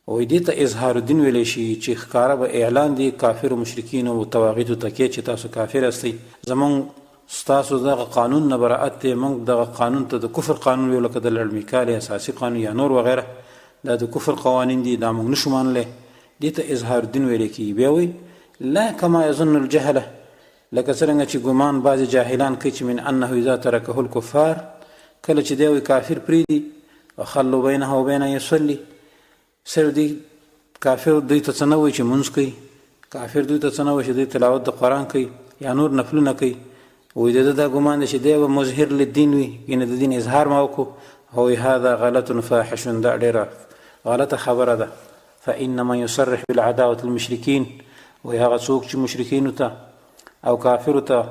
وایي دې ته اظهار الدین ویلی شي چې ښکاره به اعلان دی کافرو مشرکینو او طواغیتو ته کې چې تاسو کافر یاستئ، زمونږ ستاسو دغه قانون نه برائت دی، مونږ دغه قانون ته د کفر قانون ویو لکه د لړمي کالي اساسي قانون یا نور وغیره، دا د کفر قوانین دي، دا مونږ نشو منلی، دې ته اظهار الدین ویل کیږي. بیا وایي لا کما یظن الجهله، لکه څرنګه چې ګمان بعضې جاهلان کوي چې من انه اذا ترکه الکفار، کله چې دی وایي کافر پرېږدي، وخلو بینه و بین یصلي، صرف دی کافر دوی ته څه نه وایي چې مونځ کوي، کافر دوی ته څه نه وایي چې دوی تلاوت د قرآن کوي یا نور نفلونه کوي، وایي د ده دا ګمان دی چې دی به مظهر للدین وي، یعنې د دین اظهار ما وکړو. هو هذا غلط فاحش، دا ډېره غلطه خبره ده. فإن من يصرح بالعداوة المشرکین، وایي هغه څوک چې مشرکینو ته او کافرو ته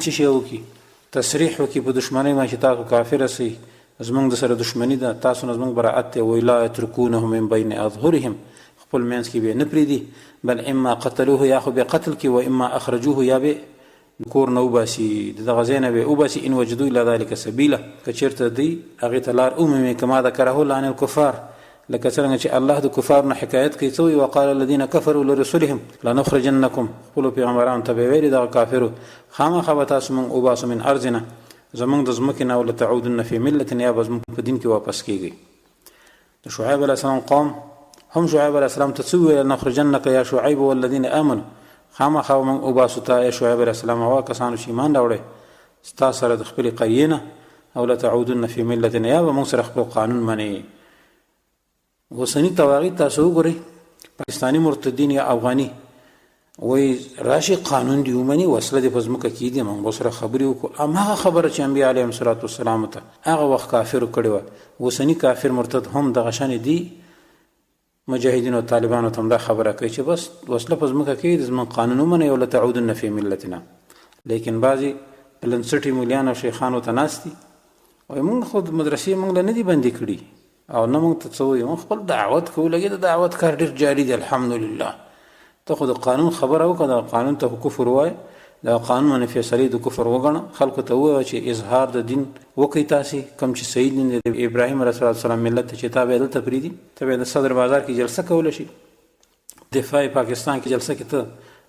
چې شی وکړي، تصریح وکړي په دښمنۍ باندې چې تاسو کافر سئ، زمونږ د سره دښمني ده، تاسو نه زمونږ براءت دی، وایي لا یترکونه من بین اظهرهم، خپل منځ کې به نه پرېږدي، بل اما قتلوه، یا خو به قتل کړي، و اما اخرجوه، یا به کور نه وباسي، د دغه ځای نه به وباسي، ان وجدو الی ذلک سبیلا، که چېرته دوی هغې ته لار ومومي، کما ذکره الله عن الکفار، لکه څرنګه چې الله د کفارو نه حکایت کوي، څه وایي؟ وقال الذین کفروا لرسلهم لنخرجنکم، خپلو پیغمبرانو ته به ویلي دغه کافرو، خامخا به تاسو موږ وباسو، من ارضنا، زموږ د ځمکې نه، ولتعودن فی ملتنا، یا به زموږ په دین کې واپس کیږئ. د شعیب علیه السلام قوم هم شعیب علیه السلام ته څه وویل؟ نخرجنک یا شعیب والذین آمنوا، خامخا به موږ وباسو تا ای شعیب علیه السلام او هغه کسانو چې ایمان راوړی ستا سره د خپلې قریې نه، او لتعودن فی ملتنا، یا به موږ سره خپل قانون منئ. اوسني طواغیت تاسو وګورئ، پاکستاني مرتدین یا افغاني وایي راشي قانون دی ومني، وسله دې په ځمکه کېږدي، موږ به سره خبرې وکړو. هماغه خبره چې انبیا علیهم الصلات والسلام ته هغه وخت کافرو کړې وه، اوسني کافر مرتد هم دغه شان دي مجاهدینو طالبانو ته هم دا خبره کوي چې بس وسله په ځمکه کېږدي، زموږ قانون ومنئ، او لتعودن فی ملتنا. لیکن بعضې پلنڅټي مولیان او شیخانو ته ناست دي، وایي موږ خو مدرسې موږ له نه دي بندې کړي او نه موږ ته څه وایي، موږ خپل دعوت کوو، لګې د دعوت کار ډېر جاري دی الحمدلله. ته خو د قانون خبره وکړه، د قانون ته کفر وایه، د قانون باندې فیصلې د کفر وګڼه، خلکو ته ووایه چې اظهار د دین وکړئ تاسې، کوم چې صحیح دین دی د ابراهیم علیه السلام ملت ته چې تا به دلته پرېږدي، ته به د صدر بازار کې جلسه کولی شي، دفاع پاکستان کې جلسه کې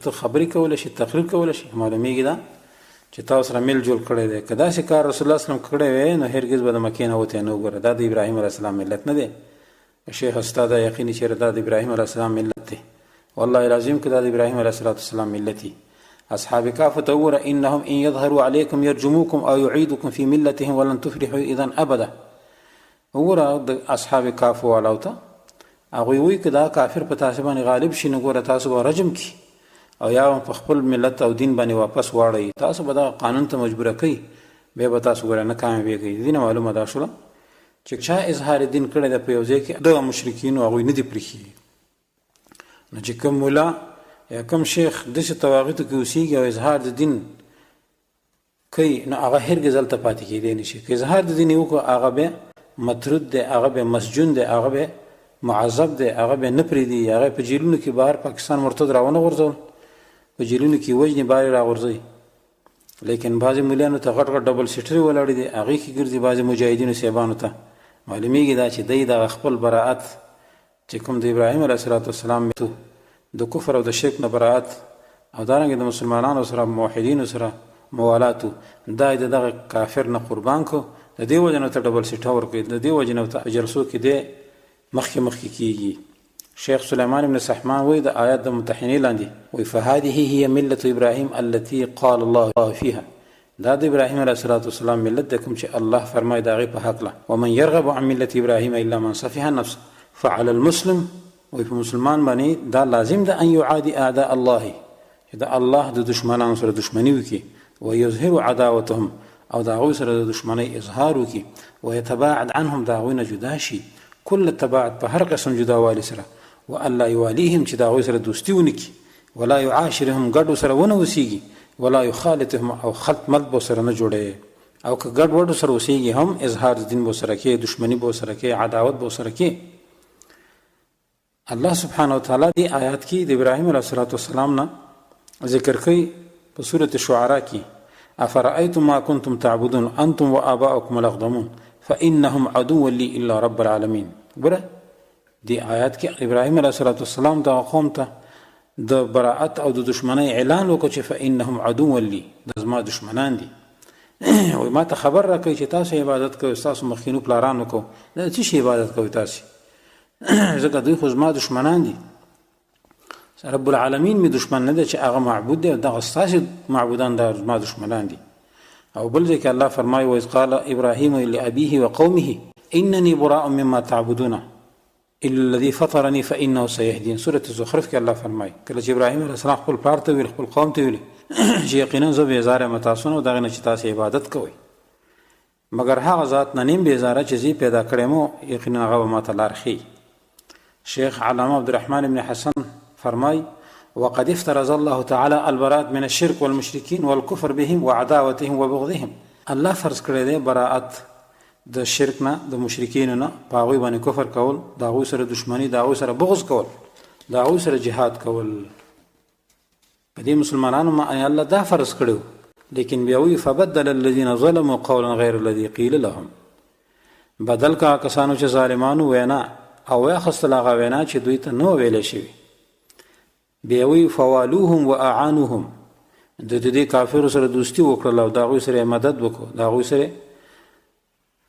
ته خبرې کولی شي، تقریر کولی شي. معلومیږي دا چې تا سره میل جوړ کړی دی. که داسې کار رسول الله اسلام کړی وی نو هرګز به د مکې نه وتی نه. وګوره دا د ابراهیم علیه السلام ملت نه دی. شیخ ستا دا یقیني چېرې دا د ابراهیم علیه السلام ملت دی؟ والله العظیم که دا د ابراهیم علیه السلام ملت وي. اصحاب کهف ته وګوره، انهم ان یظهروا علیکم یرجموکم او یعیدکم فی ملتهم ولن تفلحوا اذا ابدا. وګوره د اصحاب کهف والاو ته هغوی وایي که دا کافر په تاسو باندې غالب شي نو ګوره تاسو به رجم کړي او یا په خپل ملت او دین باندې واپس واړوي، تاسو به دغه قانون ته مجبوره کوي، بیا به تاسو ګوره نه کامیابېږئ. د دې نه معلومه دا شوله چې چا اظهار دین کړی دی په یو ځای کې دغه مشرکینو هغوی نه دي پرېښي. نو چې کوم ملا یا کوم شیخ داسې طواغیتو کې اوسېږي او اظهار د دین کوي نو هغه هرګز هلته پاتې کېدی نه شي. که اظهار د دین یې وکړو هغه بیا مطرود دی، هغه بیا مسجون دی، هغه بیا معذب دی، هغه بیا نه پرېږدي، هغه په جیلونو کې بهر پاکستان مرتد راونه غورځول، په جیلونو کې وژني، بار یې راغورځوي. لیکن بعضې ملیانو ته غټ غټ ډبل سیټرې ولاړې دي، هغې کې ګرځي. بعضې مجاهدینو صاحبانو ته معلومیږي دا چې دی دغه خپل براءت چې کوم د ابراهیم علیه السلام د کفر او د شرک نه براءت او دارنګه د مسلمانانو سره موحدینو سره موالات دا د دغه کافر نه قربان کو، د دې وجه نه ته ډبل سیټه ورکوي، د دې وجه نه ته جلسو کې دی مخکې مخکې کیږي. شیخ سلیمان بن سحمان وایي د آیات د ممتحنې لاندې وایي فهذه هي ملة ابراهیم التي قال الله فيها، دا د ابراهیم علیه السلام ملت دی کوم چې الله فرمایي د هغې په هکله ومن يرغب عن ملة ابراهیم الا من سفه النفس فعلى المسلم، وایي په مسلمان باندې دا لازم ده ان يعادي اعداء الله، چې د الله د دشمنانو سره دشمني وکړي، ويظهر عداوتهم، او د هغوی سره د دشمنۍ اظهار وکړي، ويتباعد عنهم، د هغوی نه جدا شي، کل تباعد، په هر قسم جداوالي سره، والا يواليهم، چې د هغوی سره دوستي ونه کړي، ولا يعاشرهم، ګډ سره ونه اوسېږي، ولا يخالطهم، او خلط ملط به سره نه جوړوي، او که ګډ وډ سره اوسېږي هم اظهار د دین به سره کوي، دشمني به سره کوي، عداوت به سره کوي. الله سبحانه وتعالی دې آیات کې د ابراهیم علیه السلام نه ذکر کوي په سورة شعراء کې افرأيتم ما كنتم تعبدون انتم وآباؤكم الاقدمون فانهم عدو لي الا رب العالمين. ګوره، دې آیات کې ابراهیم علیه السلام دغه قوم ته د براءت او د دشمنۍ اعلان وکړ چې فانهم عدو لي، دا زما دشمنان دي. وایي ما ته خبر راکړئ چې تاسو عبادت کوئ، ستاسو مخکینو پلارانو کوو، دا څه شي عبادت کوئ تاسو؟ ځکه دوی خو زما دشمنان دي. رب العالمین می دشمن نه دی چې هغه معبود دی، دغه ستاسو معبودان دا زما دشمنان دي. او بل ځای کې الله فرمایي واذ قال ابراهیم لابیه وقومه انني براء مما تعبدون الا الذي فطرني فانه سيهدين. سوره الزخرف کې الله فرمایي کله چې ابراهیم علیه السلام خپل پلار ته ویل، خپل قوم ته ویل چې یقینا زه بیزار یم تاسو نه دغه نه چې تاسو عبادت کوئ، مګر هغه ذات نه نیم بیزاره چې زه پیدا کړی مو، یقینا هغه به ماته لار ښیي. شیخ علامه عبدالرحمن ابن حسن فرمای وقد افترض الله تعالی البراءت من الشرك والمشركين والكفر بهم وعداوتهم وبغضهم. الله فرض کړی دی براءت د شرک نه، د مشرکینو نه، په هغوی باندې کفر کول، د هغوی سره دښمني، د هغوی سره بغض کول، د هغوی سره جهاد کول. په دې مسلمانانو ما الله دا فرض کړو، لیکن بیا وی فبدل الذين ظلموا قولا غیر الذي قيل لهم، بدل کا کسانو چې ظالمانو وینا او واخستل هغه وینا چې دوی ته نه ویل شوی. بیا وی فوالوهم واعانوهم، د دې کافرو سره دوستی وکړل او د هغوی سره مدد وکړو، د هغوی سره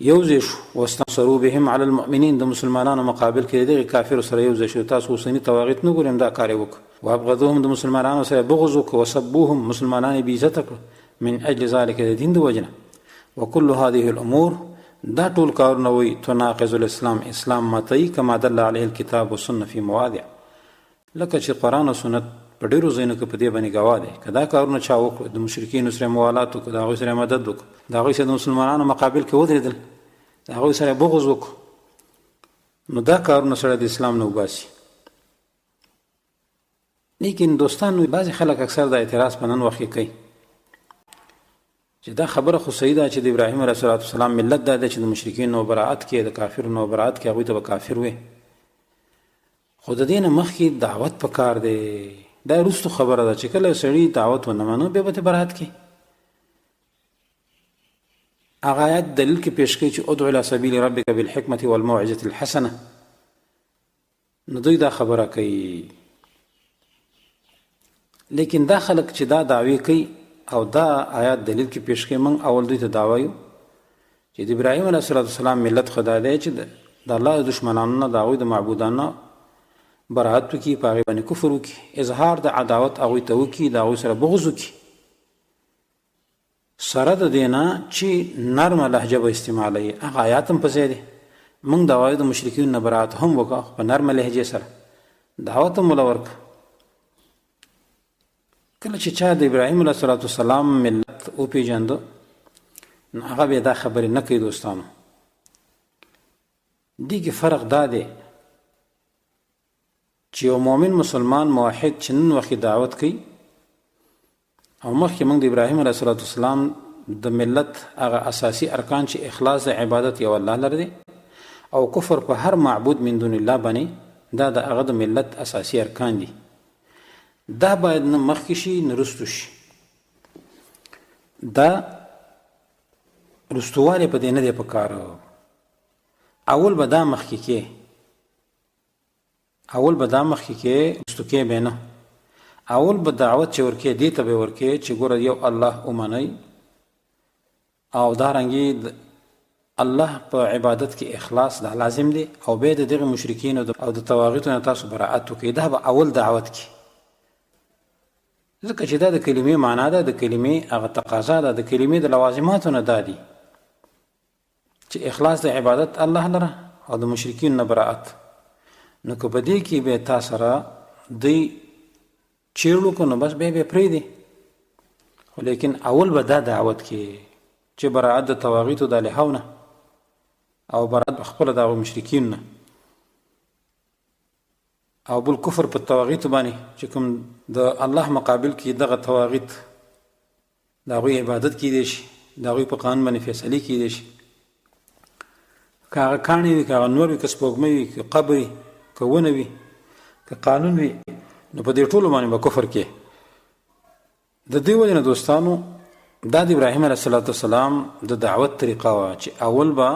یو ځای شو. واستنصروا بهم علی المؤمنین، د مسلمانانو مقابل کې دغه کافرو سره یو ځای شو. تاسو اوسني طواغیت نه ګورئ، دا کار یې وکړ. وابغضوهم، د مسلمانانو سره بغض وکړ. وسبوهم، مسلمانان یې بې عزته کړل. من اجل ذلک، د دین د وجې نه. وکل هذه الامور، دا ټول کارونه وایي تناقض الاسلام، اسلام ماتوي، کما دل علیه الکتاب والسنه فی مواضع، لکه چې قرآن او سنت په ډېرو ځایونو کې په دې باندې ګواه دی. که دا کارونه چا وکړو، د مشرکینو سره موالات وکړو، د هغوی سره مدد وکړو، د هغوی سره د مسلمانانو مقابل کې ودرېدل، د هغوی سره بغض وکړو، نو دا کارونه سره د اسلام نه وباسي. لیکن دوستانو، بعضې خلک اکثر دا اعتراض په نن وخت کې کوي چې دا خبره خو صحیح ده چې د ابراهیم علیه السلام ملت دا دی چې د مشرکینو براءت کې، د کافرونو براءت کې، هغوی ته به کافر وي، خو د دې نه مخکې دعوت پکار دی. دا وروستو خبره ده چې کله سړي دعوت ونه منو بیا به ته براءت کې. هغه آیت دلیل کې پیش کوي چې ادع الی سبیل ربک بالحکمة والموعظة الحسنه. نو دوی دا خبره کوي، لیکن دا خلک چې دا دعوی کوي او دا آیات دلیل کې پیش کوي، موږ اول دوی ته دا وایو چې د ابراهیم علیه السلام ملت خدا دی چې د الله د دشمنانو نه، د هغوی د معبودانو نه براءت وکړي، په هغې باندې کفر وکړي، اظهار د عداوت هغوی ته وکړي، د هغوی سره بغض وکړي، سره د دې نه چې نرمه لهجه به استعمالوي. هغه آیات هم په ځای دی. موږ دا وایو د مشرکینو نه براءت هم وکړه، خو په نرمه لهجې سره دعوت هم وله ورکړه. کله چې چا د ابراهیم علیه السلام ملت وپېژنده، نو هغه بیا دا خبرې نه کوي. دوستانو، دې کې فرق دا دی چې یو مؤمن مسلمان موحد چې نن وخت دعوت کوي، او مخکې موږ د ابراهیم علیه السلام د ملت هغه اساسي ارکان چې اخلاص د عبادت یو الله لره دی او کفر په هر معبود من دون الله باندې، دا د هغه د ملت اساسي ارکان دي، دا باید نه مخکې شي نه رستو شي. دا رستووالی په دې نه دی پکار. اول به دا مخکې کې، اول به دا مخکې کې، رستو کې به نه. اول به دعوت چې ورکې، دې ته به ورکې چې ګوره یو الله ومنئ او دارنګې الله په عبادت کې اخلاص دا لازم دی، او بیا د دغه مشرکینو او د طواغیتو نه تاسو براءت وکړئ. دا به اول دعوت کې، ځکه چې دا د کلمې معنا ده، د کلمې هغه تقاضا ده، د کلمې د لوازماتو نه دا دي چې اخلاص د عبادت الله لره او د مشرکین نه براءت. نو که په دې کې به تا سره دوی چیړو کو، نو بس بیا به پرېږدي، خو لیکن اول به دا دعوت کې چې براءت د طواغیتو د الهو نه او براءت په خپله د هغو مشرکین نه او بل کفر په طواغیتو باندې چې کوم د الله مقابل کې دغه طواغیت د هغوی عبادت کیدی شي، د هغوی په قانون باندې فیصلې کیدی شي، که هغه کاڼی وي، که هغه نور وي، که سپوږمۍ وي، که قبر وي، که ونه وي، که قانون وي، نو په دې ټولو باندې به کفر کې. د دې وجې نه دوستانو دا د ابراهیم علیه السلام د دعوت طریقه وه چې اول به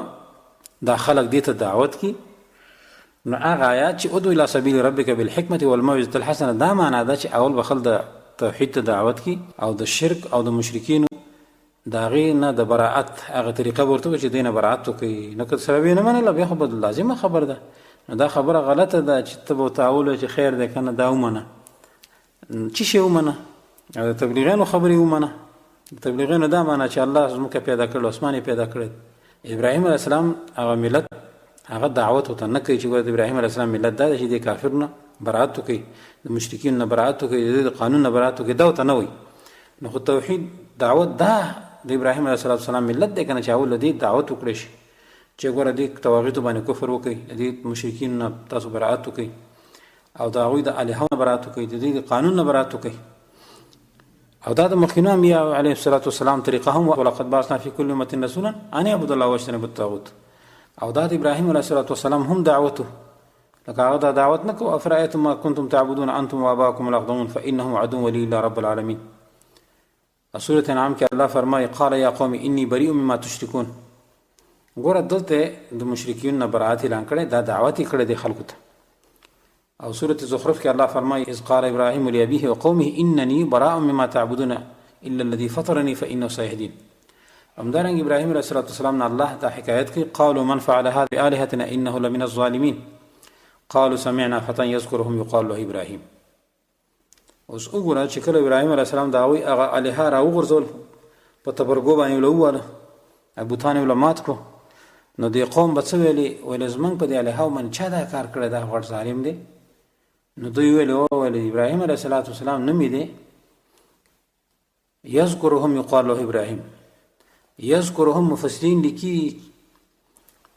دا خلک دې ته دعوت کی. نو هغه آیات چې ادعو الی سبیل ربک بالحکمة والموعظة الحسنة، دا معنا ده چې اول به خلک د توحید ته دعوت کی او د شرک او د مشرکینو د هغې نه د براعت هغه طریقه به ورته وکړي چې دوی نه براعت وکړي. نو که سره ویې نه منله بیا خو به لازمه خبره ده. نو دا خبره غلطه ده چې ته به ورته اول وایې چې خیر دی که نه دا ومنه، چې شی ومنه، او د تبلیغیانو خبرې ومنه. د تبلیغیانو دا معنا چې الله ځمکه پیدا کړل، اسمان یې پیدا کړی. ابراهیم علیه السلام هغه ملت هغه دعوت ورته نه کوي چې ګوره د ابراهیم علیه السلام ملت دا دی چې د کافر نه براعت وکړي، د مشرکین نه براعت وکړي، د دې قانون نه براعت وکړي، دا ورته نه وایي. نو خو توحید دعوت دا د ابراهیم علیه السلام ملت دی که نه چې اول له دې دعوت وکړی شي چې ګوره دې طواغیتو باندې کفر وکړي، د دې مشرکین نه تاسو براعت وکړئ او د هغوی د الهو نه براعت وکړي، د دې د قانون نه براعت وکړي. او دا د مخکینو انبیاء علیهم الصلاة والسلام طریقه هم، ولقد بعثنا فی کل امة رسولا ان اعبدوا الله واجتنبوا الطاغوت. او دا د ابراهیم علیه الصلاة والسلام هم دعوت، لکه هغه دا دعوت نه کو افرأیتم ما کنتم تعبدون انتم وآباؤکم الاقدمون فانهم عدو لي الا رب العالمین. سورة انعام کې الله فرمایي قال یا قوم انی بریء مما تشرکون. ګوره دلته د مشرکین نه براءت اعلان کړی، دا دعوت یې کړی دی خلکو ته. او سورة زخرف کې الله فرمایي اذ قال ابراهیم لابیه وقومه انني براء مما تعبدون الا الذي فطرني فانه سيهدين. همدارنګه ابراهیم علیه السلام نه الله دا حکایت کوي قالوا من فعل هذا بآلهتنا انه لمن الظالمین قالوا سمعنا فتى يذكرهم يقال له ابراهیم. اوس وګوره چې کله ابراهیم علیه السلام د هغوی هغه الهه راوغورځول په تبرګو باندې یې وواله، بتان یې مات کړو، نو دې قوم به څه ویلې؟ ویلې زمونږ په دې الهه باندې چا دا کار کړی، دا غټ ظالم دی. نو دوی ویلې وویل ابراهیم علیه السلام نوم یې دی یذکرهم یقال له ابراهیم. یذکرهم مفسرین لیکي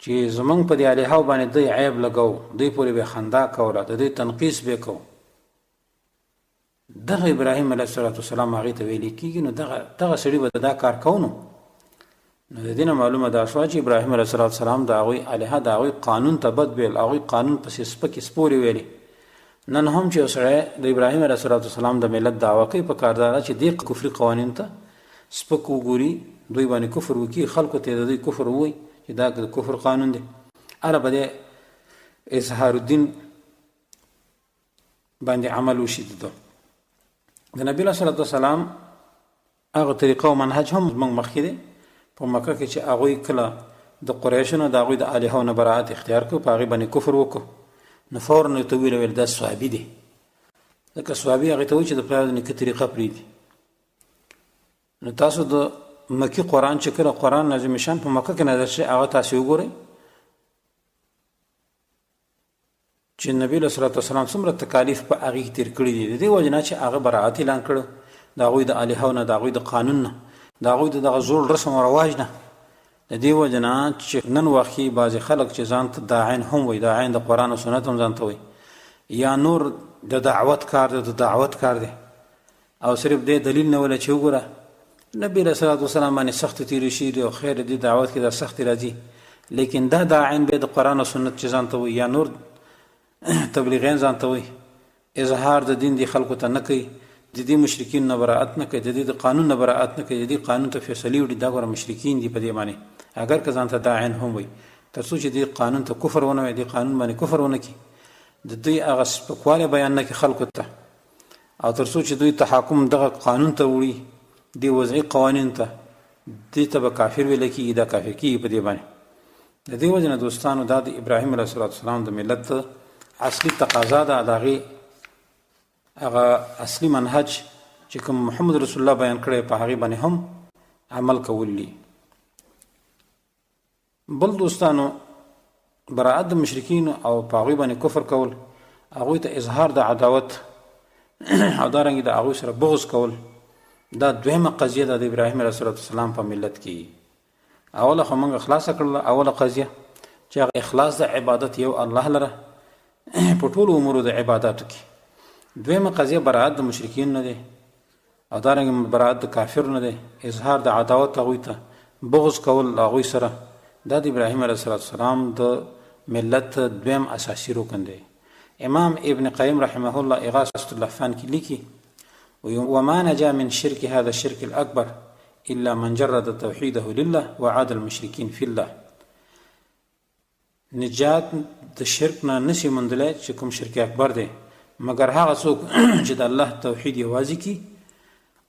چې زمونږ په دې الهه باندې دوی عیب لګاو، دوی پورې به خندا کوله، د دوی تنقیص به کو. دغه ابراهیم علیه السلام هغې ته ویل کېږي. نو دغه سړي به دا کار کو. نو د دې نه معلومه دا شوه چې ابراهیم علیه السلام د هغوی الهه د هغوی قانون ته بد ویل، هغوی قانون پسې سپکې سپورې ویلې. نن هم چې یو سړی د ابراهیم علیه السلام د ملت دعوه کوي، په کار دا ده چې دې کفري قوانینو ته سپک وګوري، دوی باندې کفر وکړي، خلکو ته د دوی کفر ووایي چې دا د کفر قانون دی. هله به د اظهار الدین باندې عمل وشي. د د نبی له صلوات والسلام هغه طریقه او منهج هم موږ مخکې دی په مکه کې چې هغوی کله د قریشو نه د هغوی د الهو نه براعت اختیار کړو، په هغې باندې کفر وکړو، نو فورا یې ورته وویل ویل دا صحابي دی، ځکه صحابي هغې ته وایي چې د پلار د نیکه طریقه پرېږدي. نو تاسو د مکي قرآن چې کله قرآن نازل شان په مکه کې نازل شي هغه تاسو وګورئ چې نبی له صلوات والسلام څومره تکالیف په هغې کې تېر کړي دي. د دې وجې نه چې هغه براعت اعلان کړو د هغوی د الهو نه، د هغوی د قانون نه، د هغوی د دغه زوړ رسم او رواج نه. د دې وجې نه چې نن وخت کې بعضې خلک چې ځان ته داعین هم وایي، داعین د قرآن او سنت هم ځان ته وایي، یا نور د دعوت کار دی، د دعوت کار دی، او صرف دې دلیل نه ولا چې وګوره نبی علیه الصلاة والسلام باندې سختې تېرې شوي دي او خیر دې دعوت کې دا سختې راځي، لیکن دا داعین به د قرآن او سنت چې ځان ته وایي یا نور تبلیغین ځان ته وایي، اظهار د دین دی خلکو ته نه کوي، د دې مشرکین نه براءت نه کوي، د دې د قانون نه براءت نه کوي، د دې قانون ته فیصلې وړي، دا ګوره مشرکین دي په دې باندې، اګر که ځان ته داعین هم وایي، تر څو چې دې قانون ته کفر ونه وایي، دې قانون باندې کفر ونه کړي، د دوی هغه سپکوالی بیان نه کړي خلکو ته، او تر څو چې دوی تحاکم دغه قانون ته وړي، دې وضعي قوانین ته، دې ته به کافر ویل کېږي، دا کافر کېږي په دې باندې. د دې وجې نه دوستانو دا د ابراهیم علیه السلام د ملت اصلي تقاضا ده، د هغې هغه اصلي منهج چې کوم محمد رسول الله بیان کړی په هغې باندې هم عمل کول دي. بل دوستانو براءت د مشرکین او په هغوی باندې کفر کول، هغوی ته اظهار د عداوت او دارنګه د هغوی سره بغض کول، دا دویمه قضیه ده د ابراهیم علیه السلام په ملت کې. اوله خو موږ خلاصه کړله اوله قضیه چې هغه اخلاص د عبادت یو الله لره په ټولو امورو د عباداتو کې. دویمه قضیه براءت د مشرکین نه دی او دارنګه براءت د کافر نه دی، اظهار د عداوت هغوی ته، بغض کول له هغوی سره، دا د ابراهیم علیه السلام د ملت دویم اساسي رکن دی. امام ابن قیم رحمه الله اغاثة اللهفان کې لیکي: وما نجا من شرک هذا الشرک الاکبر الا من جرد توحیده لله وعاد المشرکین فی الله. نجات د شرک نه نشي موندلی چې کوم شرک اکبر دی، مګر هغه څوک چې د الله توحید یوازې کی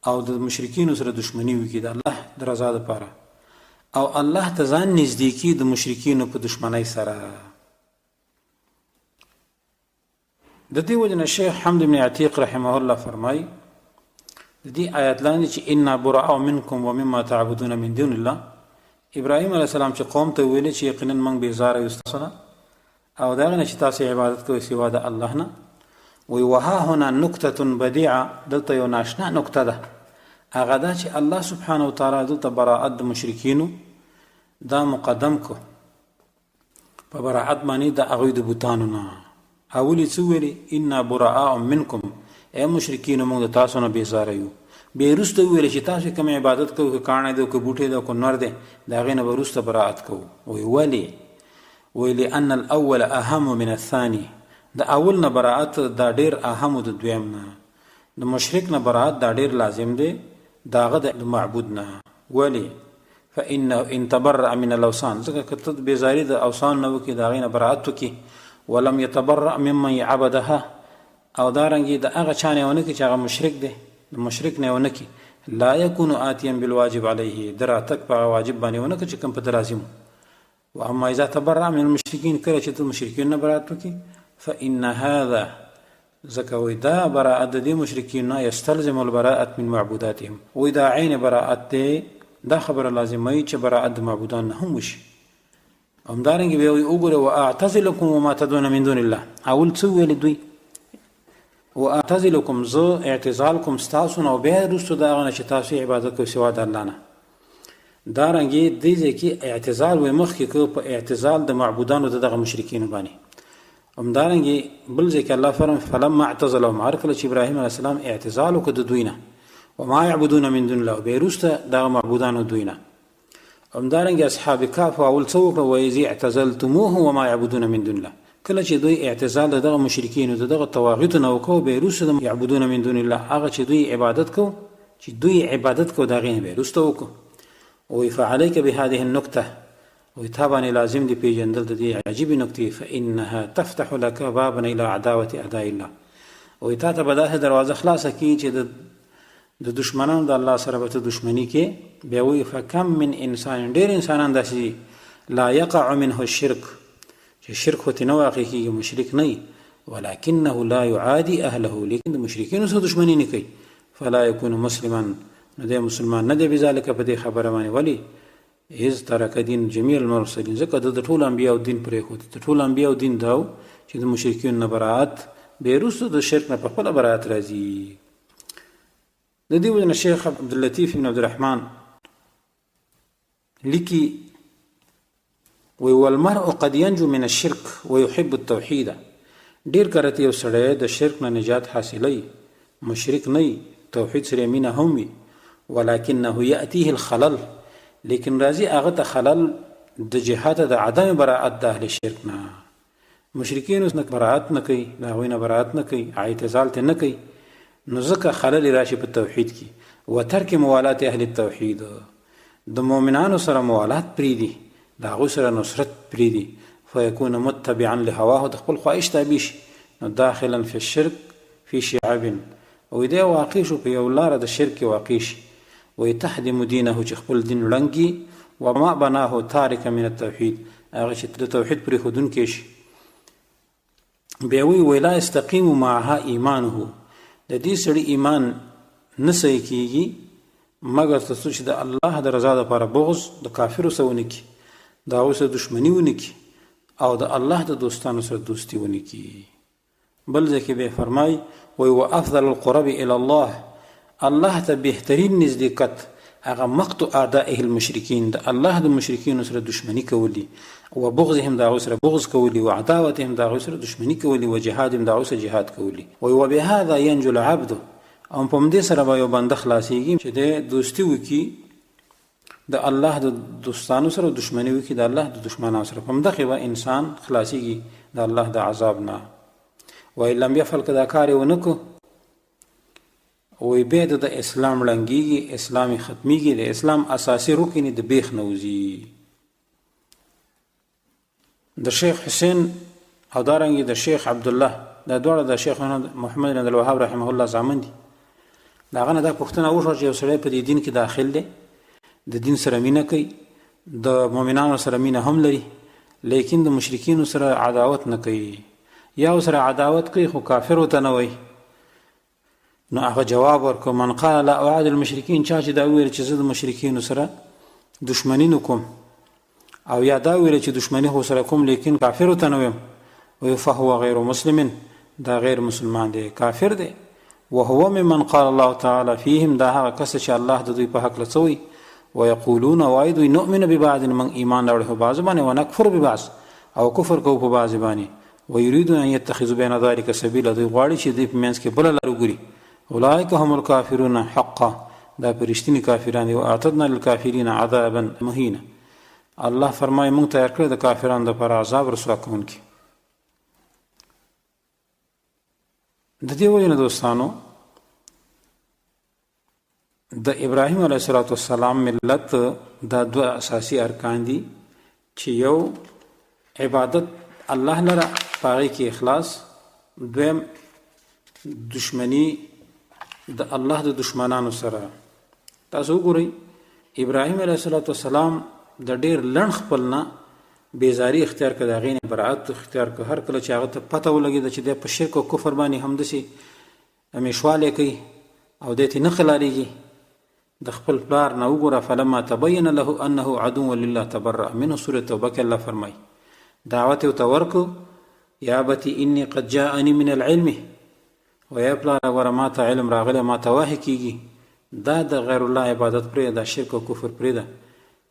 او د مشرکینو سره دښمني وکړي د الله د رضا لپاره، او الله ته ځان نږدې کړي د مشرکینو په دښمنۍ سره. د دې وجه نه شیخ حمد بن عتیق رحمه الله فرمایي د دې آیات لاندې چې انا براء منکم ومما تعبدون من دون الله، ابراهیم علیه السلام چې قوم ته ویل چې یقینا موږ بیزاره یو ستاسو نه او د هغه نه چې تاسو عبادت کوئ سوا د الله نه. وی وها هنا نکته بدیعه، دلته یو ناشنا نکته ده، هغه دا چې الله سبحانه وتعالی دلته براءت د مشرکینو دا مقدم کو په براءت باندې د هغوی د بتانو نه. اول یې څه ویلي؟ انا براء منکم، ای مشرکینو موږ د تاسو نه بیزاره یو. بیا یې وروسته وویل چې تاسو کوم عبادت کوئ، که کاڼی دی، که بوټی دی، که نور دی، د هغې نه به وروسته براءت کوو. وایي ولې؟ وایي لأن الاول اهم من الثاني، د اول نه براءت دا ډېر اهم د دویم نه، د مشرک نه براءت دا ډېر لازم دی د هغه د معبود نه. ولې؟ فانه ان تبرأ من الاوثان، ځکه که ته بیزاری د اوثان نه وکړې، د هغې نه براءت وکړې، ولم يتبرأ ممن عبدها، او دارنګې د هغه چا نه یې ونه کړي چې هغه مشرک دی، د مشرک نه یې ونه کړي، لا يكون آتيا بالواجب عليه، د راتګ په هغه واجب باندې ونه کړي چې کوم په ده لازم. واما اذا تبرأ من المشرکین، کله چې ته مشرکین نه برات وکړي، فان هذا، ځکه وایي دا براءت د دې مشرکین نه یستلزم البراءت من معبوداتهم، وایي دا عین براءت دی، دا خبره لازموي چې براءت د معبودان نه هم وشي. همدارنګه بیا وایي وګوره واعتزلکم وما تدعون من دون الله، اول څه ویل دوی؟ واعتزلکم، زه اعتزال کوم ستاسو نه او بیا وروسته د هغه نه چې تاسو عبادت کوئ سوا د الله نه. دارنګه دې ځای کې اعتزال وایي مخکې که په اعتزال د معبودانو د دغه مشرکینو باندې. همدارنګه بل ځای کې الله فرمایي فلما اعتزلهم، هر کله چې ابراهیم علیه السلام اعتزال وکړ د دوی نه، وما يعبدون من دون الله، بیا وروسته دغه معبودانو دوی نه. همدارنګه اصحاب کهف اول څه وکړه؟ واذ اعتزلتموه وما يعبدون من دون الله، کله چې دوی اعتزال د دغه مشرکینو د دغه طواغیتو نه وکړو، بیا وروسته د یعبدون من دون الله هغه چې دوی عبادت کو، چې دوی عبادت کو د هغې نه بیا وروسته وکړو. وایي فعلیک بهذه النکته، وایي تا باندې لازم دي پېژندل د دې عجیبې نکتې، فانها تفتح لک بابا الی عداوة اعداء الله، وایي تا ته به داسې دروازه خلاصه کړي چې د دشمنانو د الله سره به ته دشمني کې. بیا وایي فکم من انسان، ډېر انسانان داسې دي لا یقع منه الشرک، چې شرک خو ترې نه واقع کېږي، مشرک نه وي، ولکنه لا يعادي اهله، لیکن د مشرکینو سره دشمني نه کوي، فلا يكون مسلما، نو دی مسلمان نه دی بذلک په دې خبره باندې. ولې؟ اذ ترک دین جمیع المرسلین، ځکه ده د ټولو انبیاو دین پرېښود. د ټولو انبیاو دین دا و چې د مشرکینو نه براعت، بیا وروسته د شرک نه په خپله براعت راځي. د دې وجې نه شیخ عبداللطیف بن عبدالرحمن لیکي وی والمرء قد ينجو من الشرك ويحب التوحيد، ډیر کرته یو سړی د شرک نه نجات حاصلوي، مشرک نه وي، توحید سره مینه هم وي، ولکنه یأتیه الخلل، لیکن راځي هغه ته خلل د جهت د عدم براءت د اهل شرک نه، مشرکینو نه براءت نه کوي، د هغوی نه براءت نه کوي، اعتزال ته نه کوي، نو ځکه خلل راشي په توحید کې. وترک موالات اهل التوحید، د مؤمنانو سره موالات پریدي، د هغوی سره نصرت پریدي، فیکون متبعا لهواه، د خپل خواهش تابع شي، نو داخلا فی الشرک فی شعب، وایي دی واقع شو په یو لاره د شرک کې واقع شي، وایي تهدم دینه، چې خپل دین ړنګ کړي، وما بناه تارکا من التوحید، هغه چې د توحید پرېښودونکی شي. بیا وایي ولا یستقیم معها ایمانه، د دې سړي ایمان نه صحیح کیږي مګر تر څو چې د الله د رضا لپاره بغض د کافرو سره ونه کړي، د هغوی سره دښمني ونه کړي او د الله د دوستانو سره دوستي ونه کړي. بل ځای کې به فرمای وای وافضل القرب الى الله، الله ته بهترین نزدېکت هغه مقت اعدائه المشرکین، د الله د مشرکینو سره دښمني کول دي، و بغضهم، د هغوی سره بغض کول دي، و عداوتهم، د هغوی سره دښمني کول دي، و جهادهم، د هغوی سره جهاد کول دي. وای وبهذا ينجو العبد، او په همدې سره به یو بنده خلاصیږي چې دی دوستي وکړي د الله د دوستانو سره، دښمني وکړي د الله د دښمنانو سره، په همدغې به انسان خلاصیږي د الله د عذاب نه. وان لم يفعل، که دا کار یې ونه کړو، وایي بیا د اسلام ړنګیږي، اسلام یې ختمیږي، د اسلام اساسي رکن یې د بیخ نه وځي. د شیخ حسین او دارنګې د شیخ عبدالله، دا دواړه د شیخ محمد بن عبدالوهاب رحمه الله زامن دي. د هغه نه دا پوښتنه وشوه چې یو سړی په دې دین کې داخل دی، د دین سره مینه کوي، د مؤمنانو سره مینه هم لري، لیکن د مشرکینو سره عداوت نه کوي، یا سره عداوت کوي خو کافر ورته نه وایي. نو هغه جواب ورکړ، من قال لا اعاد المشرکین، چا چې دا وویل چې زه د مشرکینو سره دښمني نه کوم، او یا دا ویل چې دښمني خو سره کوم لیکن کافر ورته نه وایم، وایي فهو غیر مسلم، دا غیر مسلمان دی، کافر دی. وهو ممن قال الله تعالی فیهم، دا هغه کس چې الله د دوی په هکله څه وایي، ویقولون، وایي دوی نؤمن ببعض، موږ ایمان راوړی په بعض باندې، ونکفر ببعض، او کفر کوو په بعض باندې، ويريدون ان يتخذوا بين ذلك سبيلا، دوی غواړي چې دوی په منځ کې بله لار وګوري. اولئک هم الکافرون حقا، دا په رښتیني کافران دي. واعتدنا للکافرین عذابا مهینا، الله فرمایي موږ تیار کړی د کافرانو دپاره عذاب رسوا کوونکی. د دې وجې نه دوستانو د ابراهیم علیه السلام ملت دا دوه اساسي ارکان دي، چې یو عبادت الله لره په هغې کې اخلاص، دویم دشمنی د الله د دشمنانو سره. تاسو وګورئ ابراهیم علیه السلام د ډیر لنډ خپل نه بیزاری اختیار کړه، د هغې نه برائت اختیار کړ. هر کله چې هغه ته پته ولګېده چې دی په شرک او کفر باندې همداسې همیشوالی کوي او دی ترې نه قلاریږي، د خپل پلار نه وګوره، فلما تبین له انه عدو لله تبرأ منه، سورة توبه کې الله فرمایي دعوت یې ورته ورکړو، یا ابتي انی قد جاءني من العلم، و یا پلاره ګوره ما ته علم راغلی، ما ته وحی کیږي، دا د غیر الله عبادت پرېږده، دا شرک او کفر پرېږده.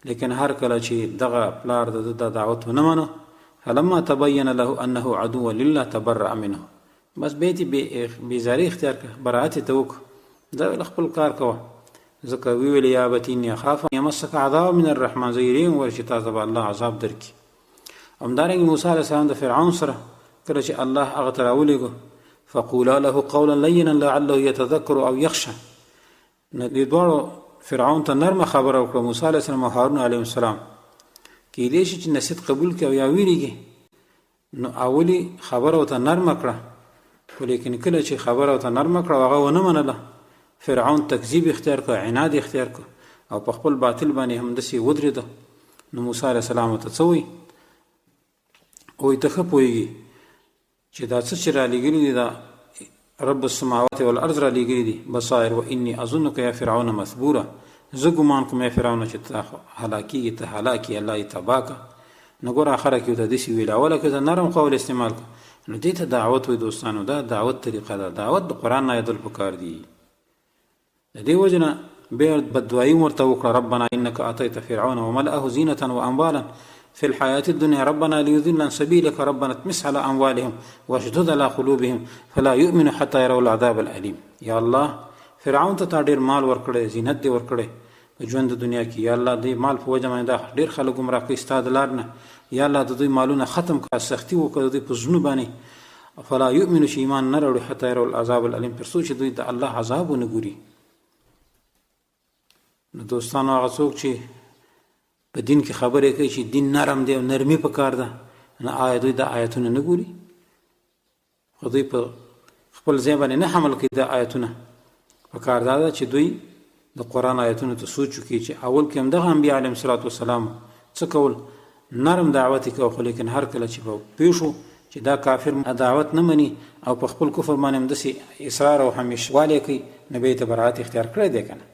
لیکن هر کله چې دغه پلار د ده دا دعوت ونه منه، فلما تبین له انه عدو لله تبرأ منه، بس بیا ترې بیزاري اختیار کړه، براعت یې ته وکړه، دا ویل خپل کار کوه، ځکه ویل یا ابتي انی اخاف ان یمسک عذاب من الرحمن، زه یریږم ور چې تاسو به الله عذاب درکړي. همدارنګه موسی علیه السلام د فرعون سره کله چې الله هغه ته راولېږه، فقولا له قولا لینا لعله یتذکر او یخشى، نو دې دواړو فرعون ته نرمه خبره وکړه، موسی علیه السلام او هارون علیه السلام، کیدای شي چې نصیحت قبول کړي او یا ویریږي. نو اولی خبره ورته نرمه کړه، خو لیکن کله چې خبره ورته نرمه کړه هغه ونه منله، فرعون تکذیب اختیار کړ، عناد اختیار کړ او په خپل باطل باندې همداسې ودرېده. نو موسی علیه السلام ورته څه وایي؟ وایي ته ښه پوهېږي چې دا څه چې رالیږلي دي دا رب السماوات والارض را لیږلي دي، بصائر و انی اظنک یا فرعون مثبورا، زه ګمان کوم ای فرعون چې ته هلاکیږي، ته هلاک یې، الله یې تباه کړه. نو ګوره اخره کې ورته داسې ویل، اوله کې ورته نرم قول استعمال کړه. نو دې ته دعوت وایي دوستانو، دا دعوت طریقه ده، دعوت د قرآن نه یادول پکار دي. د دې وجې نه بیا بددعایي هم ورته وکړه، ربنا انک اتیت فرعون وملأه زینة واموالا في الحياة الدنيا ربنا ليضل عن سبيلك ربنا اطمس على اموالهم واشدد على قلوبهم فلا يؤمنوا حتى يروا العذاب الالم. یا الله فرعون ته تا ډیر مال ورکړی، زینت دې ورکړی په ژوند د دنیا کې، یا الله دې مال په وجه باندې دا ډیر خلک ګمراه کوي ستا د لار نه، یا الله د دوی مالونه ختم کړه، سختي وکړه د دوی په زړونو باندې، فلا یؤمنو چې ایمان نه راوړي حتی يروا العذاب الالم، تر څو چې دوی د الله عذاب ونه ګوري. نو دوستانو هغه څوک چې په دین کې خبرې کوي چې دین نرم دی او نرمي پکار ده، نو آیا دوی دا آیتونه نه ګوري؟ خو دوی په خپل ځای باندې نه حمل کوي دا آیتونه. په کار دا ده چې دوی د قرآن آیتونو ته سوچ وکړي چې اول کې همدغه انبیا علیهم الصلوة والسلام څه کول، نرم دعوت یې کوه، خو لیکن هر کله چې به پوه شو چې دا کافر دعوت نه مني او په خپل کفر باندې همداسې اصرار او همیشوالی کوي، نو بیا یې ته براعت اختیار کړی دی که نه.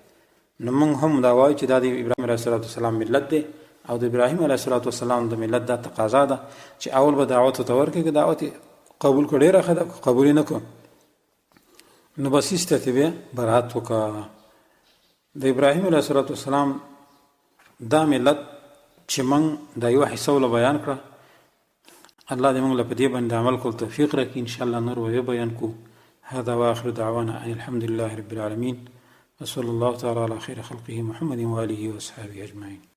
نو موږ هم دا وایو چې دا د ابراهیم علیه الصلاة والسلام ملت دی او د ابراهیم علیه الصلاة والسلام د ملت دا تقاضا ده چې اول به دعوت ورته ورکړي، که دعوت یې قبول کړ ډېره ښه ده، که قبول یې نه کړ نو بس ایسته ترې بیا براعت وکړه. د ابراهیم علیه الصلاة والسلام دا ملت چې موږ دا یوه حصه وله بیان کړه، الله دې موږ له په دې باندې عمل کول توفیق راکړي. ان شاء الله نور به بیان کو. هذا واخر دعوانا ان الحمد لله رب العالمين وصلى الله تعالى على خير خلقه محمد وآله وأصحابه أجمعين.